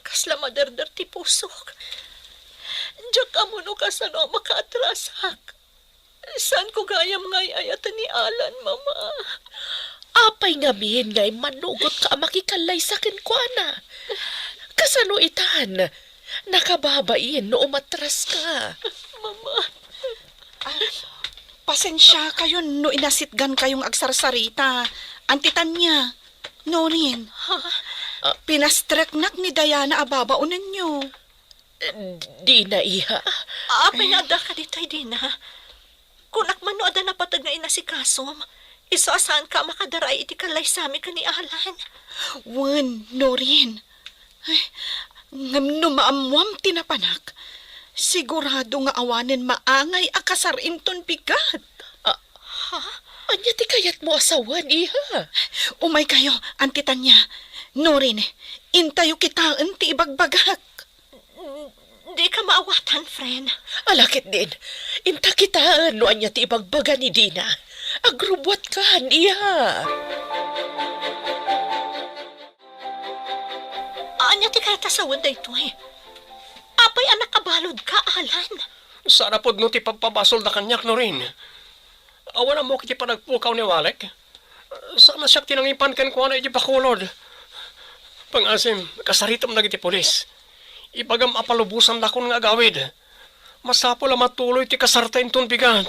Kasla maderder ti pusok. Diak ammo no kasano a makaatrasak. Saanko gayam nga ay-ayaten ni Alan, Mama. Apay ngamin nga immanugotka a makikallaysa kenkuana? Kasano itan? Nakababain no umatraska. Mama. Ah, pasensiakayon no inasitgankayo nga agsarsarita. Anti Tania, Norin. Ha? Ah. Pinastreknak ni Diana a babaonenyo. Dina, iha. Apay nga addaka ditoy, Dina? Kunak man no adda napateg nga inasikasom. Isu a saanka a makadaraay iti kallaysami ken ni Alan. Wen, Norin. Ay, ngem no maammuam ti napanak, sigurado nga awanen maangay a kasar inton bigat. Ah, ha? Ania ti kayatmo a sawen, iha? Umaykayo, Anti Tania. Norin, intayo kitaen ti ibagbagak. Dika maawatan, friend. Ala ketdin, inta kitaen no ania ti ibagbaga ni Dina. Agrubbuatkan, iha. Ania ti kayat a sawen daytoy? Apay a nakabaludka, Alan? Saan a pudno ti pagpabasolda kaniak, Norin. Awan ammok iti panagpukaw ni Walek. Saan a siak ti nangipan kenkuana iti bakulod. Pangasim, kasaritem dagiti pulis. Ibagam a palubosandakon nga agawid. Masapul a matuloy ti kasarta inton bigat.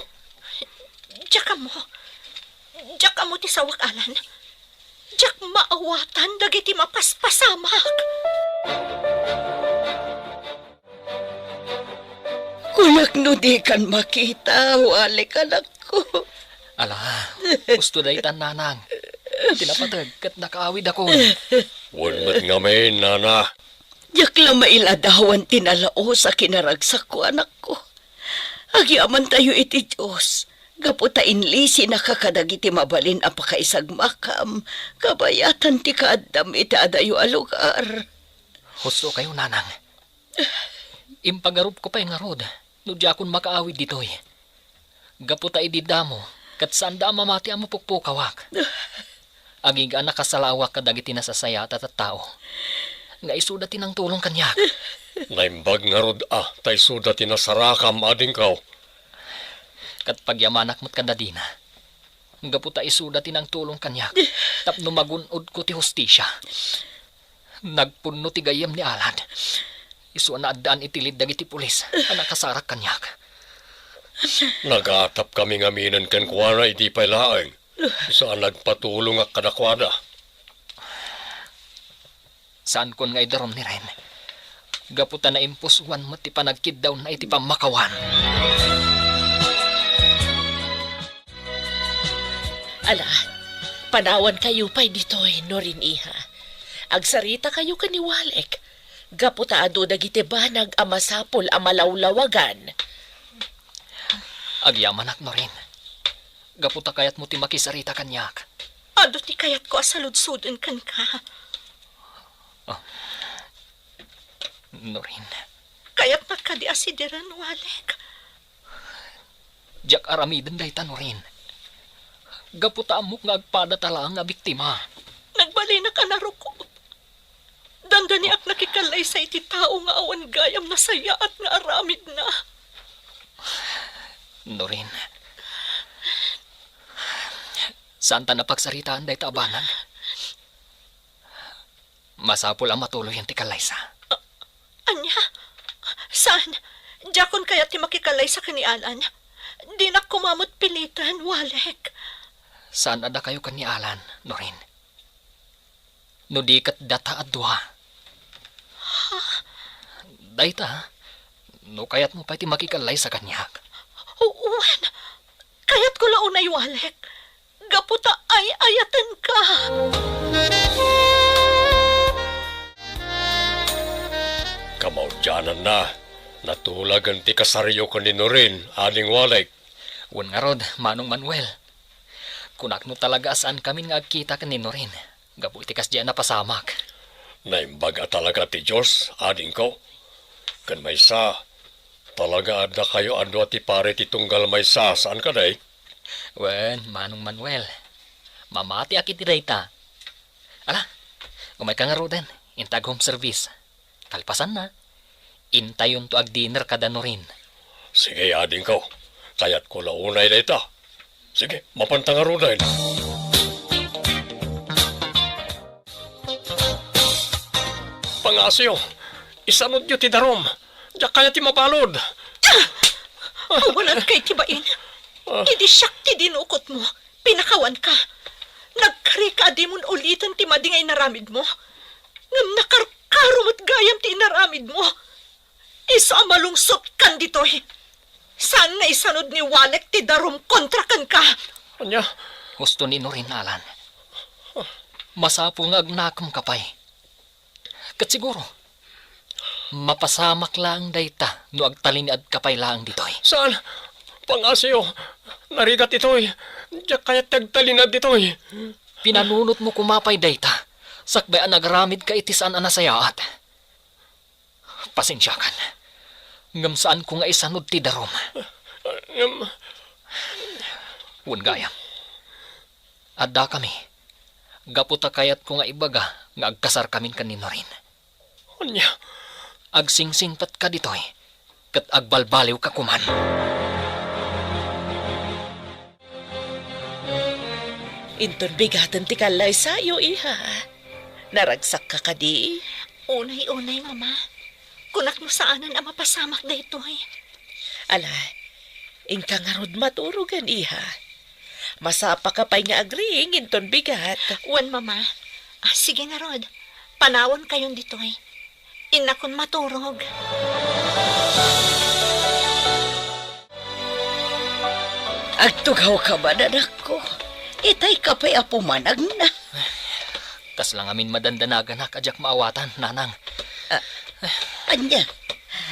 Diak ammo. Diak ammo ti sawek, Alan. Diak maawatan dagiti mapaspasamak. Kunak no dikan makita, Walek, anakko. Ala, husto daytan, nanang. Ti napateg ket nakaawidakon. Wen met ngamin, nana. Diak la mailadawan ti nalaus a kinaragsakko, anakko. Agyamantayo iti Dios, gapu ta inlisinaka kadagiti mabalin a pakaisagmakam, kabayatan ti kaaddam iti adayo a lugar. Husto kayo, nanang. Impagarupko pay ngarud no diakon makaawid ditoy. Gapu ta idi damo, ket saanda a mamati a mapukpukawak. Agiga a nakasalawak kadagiti nasasayaat a tattao, nga isuda ti nangtulong kaniak. Naimbag ngarud a ta isuda ti nasarakam, adingko. Ket pagyamanak met kada Dina. Gapu ta isuda ti nangtulong kaniak tapno magun-odko ti hustisia. Nagpunno ti gayyem ni Alan. Isu a naaddaan iti lid dagiti pulis a nakasarak kaniak. Nagatapkami ngaminen kenkuana idi pay laeng. Isu a nagpatulongak kadakuada. Saankon nga idarum ni Ren. Gapu ta naimpusuan met ti panagkiddawna iti pammakawan. Ala, panawankayo pay ditoy, Norin, iha. Agsaritakayo ken ni Walek. Gapu ta adu dagiti banag a masapul a malawlawagan. Agyamanak, Norin. Gapu ta kayatmo ti makisarita kaniak. Adu ti kayatko a saludsuden kenka. Ah. Norin. Kayatnak kadi a sidiren, Walek? Diak aramiden dayta, Norin. Gapu ta ammok nga agpadata laeng a biktima. Nagbalinak a narukop. Dandani Kaniak nakikallaysa iti tao nga awan gayam nasayaat nga aramidna. Norin, saanta nga pagsaritaan dayta a banag. Masapul a matuloyen ti kallaysa. Ania? Saan? Diakon kayat ti makikallaysa ken ni Alan. Dinak koma met piliten, Walek. Saan a dakayo ken ni Alan, Norin. No di ket data a dua. Ha? Dayta, no kayatmo pay ti makikallaysa kaniak. Wen, kayatko la unay, Walek. Gapu ta ay-ayatenka. Kamaudiananna, natulagen ti kasaryo ken ni Norin, Ading Walek. Wen ngarud, Manong Manuel. Kunak no talaga a saankamin nga agkita ken ni Norin, gapu iti kasdiay a napasamak. Naimbag a talaga ti Dios, adingko. Ken maysa, talaga a dakayo a dua ti pari ti tunggal maysa, saan kadi? Wen, Manong Manuel, mamatiak iti dayta. Ala, umayka ngaruden, inta ag-home service. Kalpasanna, intayonto agdinner kada Norin. Sige, adingko. Kayatko la unay dayta. Sige, mapanta ngaruden. Pangasyo, isanudyo ti darum. Diak kayat ti mabalud. Awananka iti bain. Ah. Idi siak ti dinukotmo, pinakawanka. Nagkarika a dimon uliten ti madi nga inaramidmo. Ngem nakarkaro met gayam ti inaramidmo. Isu a malungsotkan ditoy. Saan nga isanud ni Walek ti darum kontra kenka. Ania? Husto ni Norin, Alan. Masapul nga agnakemka pay. Ket siguro, mapasamak laeng dayta no agtalinaedka pay laeng ditoy. Saan? Pangasyo, narigat itoy. Diak kayat ti agtalinaed ditoy. Pinanunotmo koma pay dayta, sakbay a nagaramidka iti saan a nasayaat. Pasensiakan, ngem saanko nga isanud ti darum. Ngem, wen gayam, addakami, gapu ta kayatko nga ibaga nga agkasarkamin ken ni Norin. Ania? Agsingsingpetka ditoy, ket agbalbaliwka koman. Inton bigaten ti kallaysayo, iha. Naragsakka kadi? Unay, unay, Mama. Kunak no saanen a mapasamak daytoy. Ala, inka ngarud maturogen, iha. Masapaka pay nga agriing inton bigat. Wen, Mama. Ah, sige ngarud. Panawankayon ditoy. Innakon maturog. Agtugawka man, anakko. Itayka pay a pumanagna. Kasla ngamin madandanaganak a diak maawatan, Nanang. Ah, ania?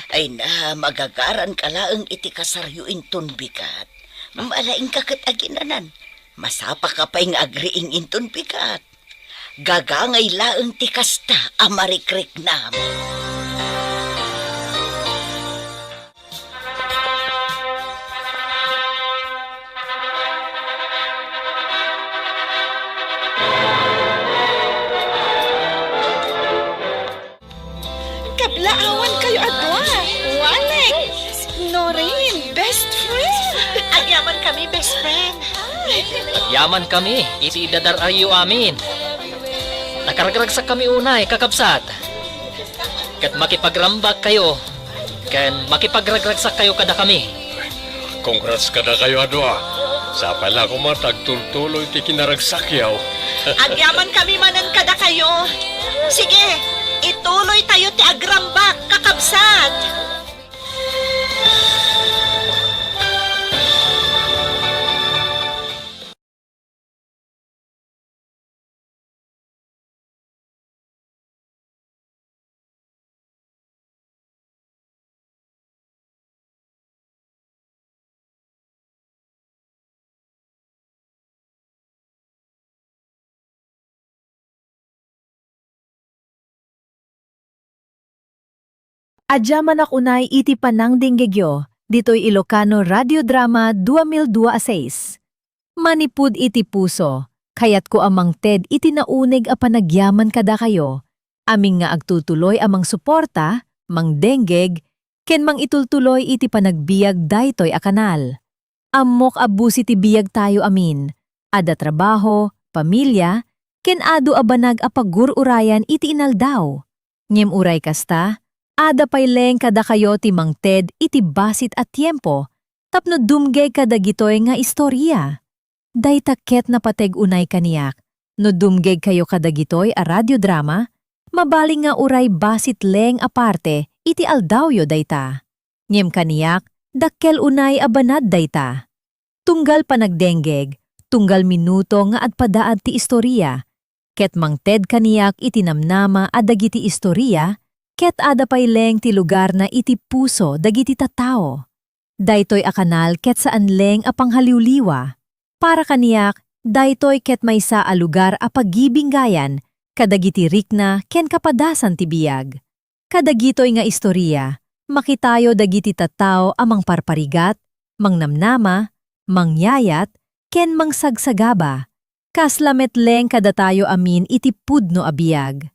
Ay na, magagaranka laeng iti kasaryo inton bigat. Malaingka ket aginanan. Masapaka pay nga agriing inton bigat. Gagangay laeng ti kasta a marikriknam. Kablaawankayo a dua, Walek, Norin, best friend. Agyamankami, best friend. Agyamankami iti idadar-ayyo amin. Nakaragragsakami unay, kakabsat. Ket makipagrambakkayo ken makipagragragsakkayo kadakami. Congrats kadakayo a dua. Sapay la koma ta agtultuloy ti kinaragsakyo. Agyamankami manen kadakayo. Sige, ituloytayo ti agrambak, kakabsat. Agyamanak unay iti panangdinggigyo, ditoy Ilocano Radio Drama dua mil dua a seis. Manipud iti puso, kayatko a mangted iti nauneg a panagyaman kadakayo. amin nga agtultuloy a mangsuporta, mangdenggeg, ken mangitultuloy iti panagbiag daytoy a kanal. Ammok a busi ti biagtayo amin, adda trabaho, pamilia, ken adu a banag a pagur-urayan iti inaldaw. Ngem uray kasta, adda pay laeng kadakayo ti mangted iti basit a tiempo tapno dumgeg kadagitoy nga istoria. Dayta ket napateg unay kaniak, no dumgegkayo kadagitoy a radiodrama, mabalin nga uray basit laeng a parte iti aldawyo dayta. Ngem kaniak, dakkel unay a banad dayta. Tunggal panagdenggeg, tunggal minuto nga agpadaag ti istoria, ket mangted kaniak iti namnama a dagiti istoria ket adda pay laeng ti lugarna iti puso dagiti tattao. Daytoy a kanal ket saan laeng a panghaliwliwa. Para kaniak, daytoy ket maysa a lugar a pagibinggayan kadagiti rikna ken kapadasan ti biag. Kadagitoy nga istoria, makitayo dagiti tattao a mangparparigat, mangnamnama, mangyayat, ken mangsagsagaba. Kasla met laeng kadatayo amin iti pudno a biag.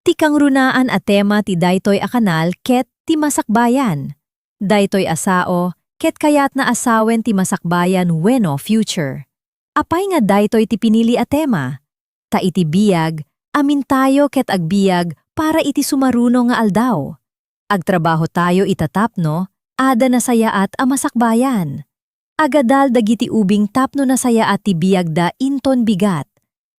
Ti kangrunaan a tema ti daytoy a kanal ket ti masakbayan. Daytoy a sao ket kayatna a sawen ti masakbayan wenno future. Apay nga daytoy ti pinili a tema? Ta iti biag, amintayo ket agbiag para iti sumaruno nga aldaw. Agtrabahotayo ita tapno adda nasayaat a masakbayan. Agadal dagiti ubing tapno nasayaat ti biagda inton bigat,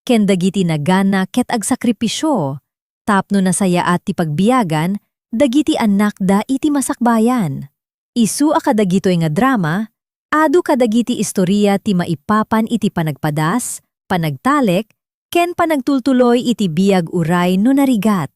ken dagiti nagana ket agsakripisio tapno nasayaat ti pagbiagan dagiti annakda iti masakbayan. Isu a kadagitoy nga drama, adu kadagiti istoria ti maipapan iti panagpadas, panagtalek, ken panagtultuloy iti biag uray no narigat.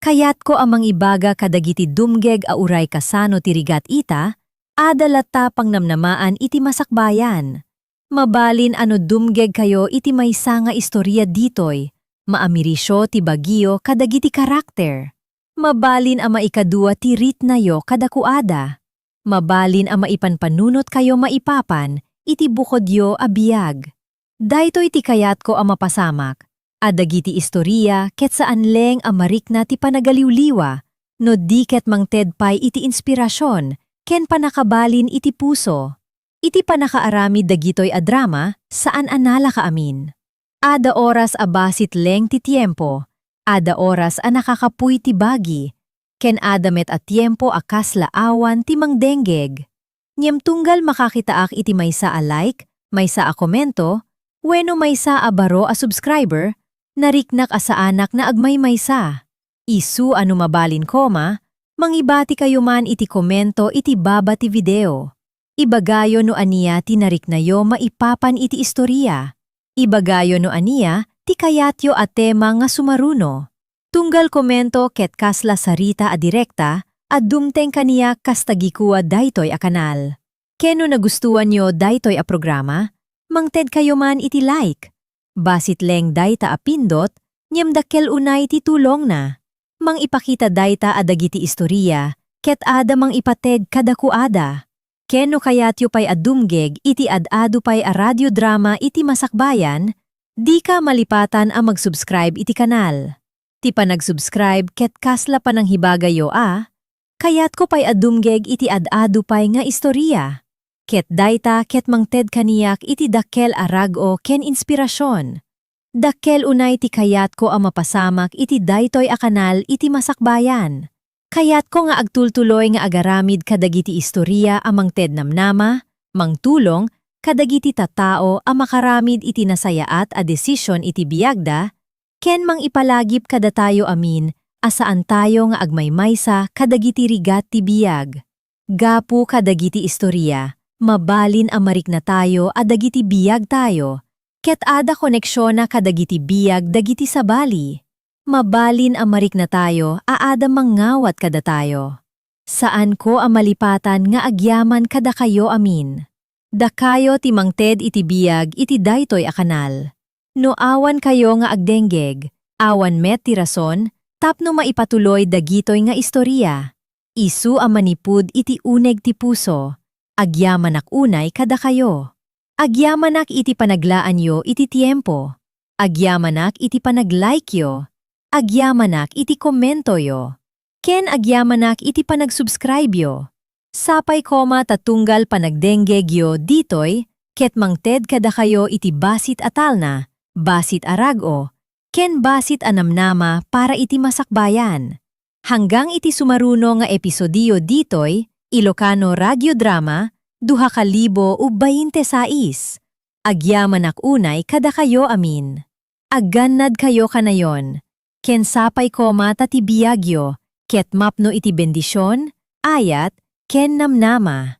Kayatko a mangibaga kadagiti dumgeg a uray kasano ti rigat ita, adda latta pangnamnamaan iti masakbayan. Mabalin a no dumgegkayo iti maysa nga istoria ditoy, maamirisio ti bagio kadagiti karakter. Mabalin a maikadua ti ritnayo kadakuada. Mabalin a maipanpanunotkayo maipapan iti bukodyo a biag. Daytoy ti kayatko a mapasamak, a dagiti istoria ket saan laeng a marikna ti panagaliwliwa, no di ket mangted pay iti inspirasion ken pannakabalin iti puso. Iti pannakaaramid dagitoy a drama, saan a nalaka amin. Adda oras a basit laeng ti tiempo, adda oras a nakakapuy ti bagi, ken adda met a tiempo a kasla awan ti mangdenggeg. Ngem tunggal makakitaak iti maysa a like, maysa a komento, wenno maysa a baro a subscriber, nariknak a saanak nga agmaymaysa. Isu a no mabalin koma, mangibatikayo man iti komento iti baba ti video. Ibagayo no ania ti nariknayo maipapan iti istoria. Ibagayo no ania ti kayatyo a tema nga sumaruno. Tunggal komento ket kasla sarita a direkta a dumteng kaniak kas tagikua daytoy a kanal. Ken no nagustuanyo daytoy a programa, mangtedkayo man iti like. Basit laeng dayta a pindot, ngem dakkel unay ti tulongna. Mangipakita dayta a dagiti istoria ket adda mangipateg kadakuada. Ken no kayatyo pay a dumgeg iti ad-adu pay a radiodrama iti masakbayan, dika malipatan a mag-subscribe iti kanal. Ti panag-subscribe ket kasla pananghibagayo a kayatko pay a dumgeg iti ad-adu pay nga istoria. Ket dayta ket mangted kaniak iti dakkel a rag-o ken inspirasion. Dakkel unay ti kayatko a mapasamak iti daytoy a kanal iti masakbayan. Kayatko nga agtultuloy nga agaramid kadagiti istoria a mangted namnama, mangtulong kadagiti tattao a makaramid iti nasayaat a desisyon iti biagda, ken mangipalagip kadatayo amin a saantayo nga agmaymaysa kadagiti rigat ti biag. Gapu kadagiti istoria, mabalin a mariknatayo a dagiti biagtayo ket adda koneksiona kadagiti biag dagiti sabali. Mabalin a mariknatayo a adda mangngawat kadatayo. Saanko a malipatan nga agyaman kadakayo amin. Dakayo ti mangted iti biag iti daytoy a kanal. No awankayo nga agdenggeg, awan met ti rason tapno maipatuloy dagitoy nga istoria. Isu a manipud iti uneg ti puso, agyamanak unay kadakayo. Agyamanak iti panaglaanyo iti tiempo. Agyamanak iti panag-like-yo. agyamanak iti komentoyo, ken agyamanak iti panagsubscribeyo. Sapay koma ta tunggal panagdenggegyo ditoy, ket mangted kadakayo iti bassit a talna, bassit a rag-o, ken bassit a namnama para iti masakbayan. Hanggang iti sumaruno nga episodio ditoy, Ilocano Radiodrama, duha ka libo ug bainte sais. Agyamanak unay kadakayo amin. Aggannadkayo kanayon, ken sapay koma ta ti biagyo ket mapno iti bendision, ayat, ken namnama.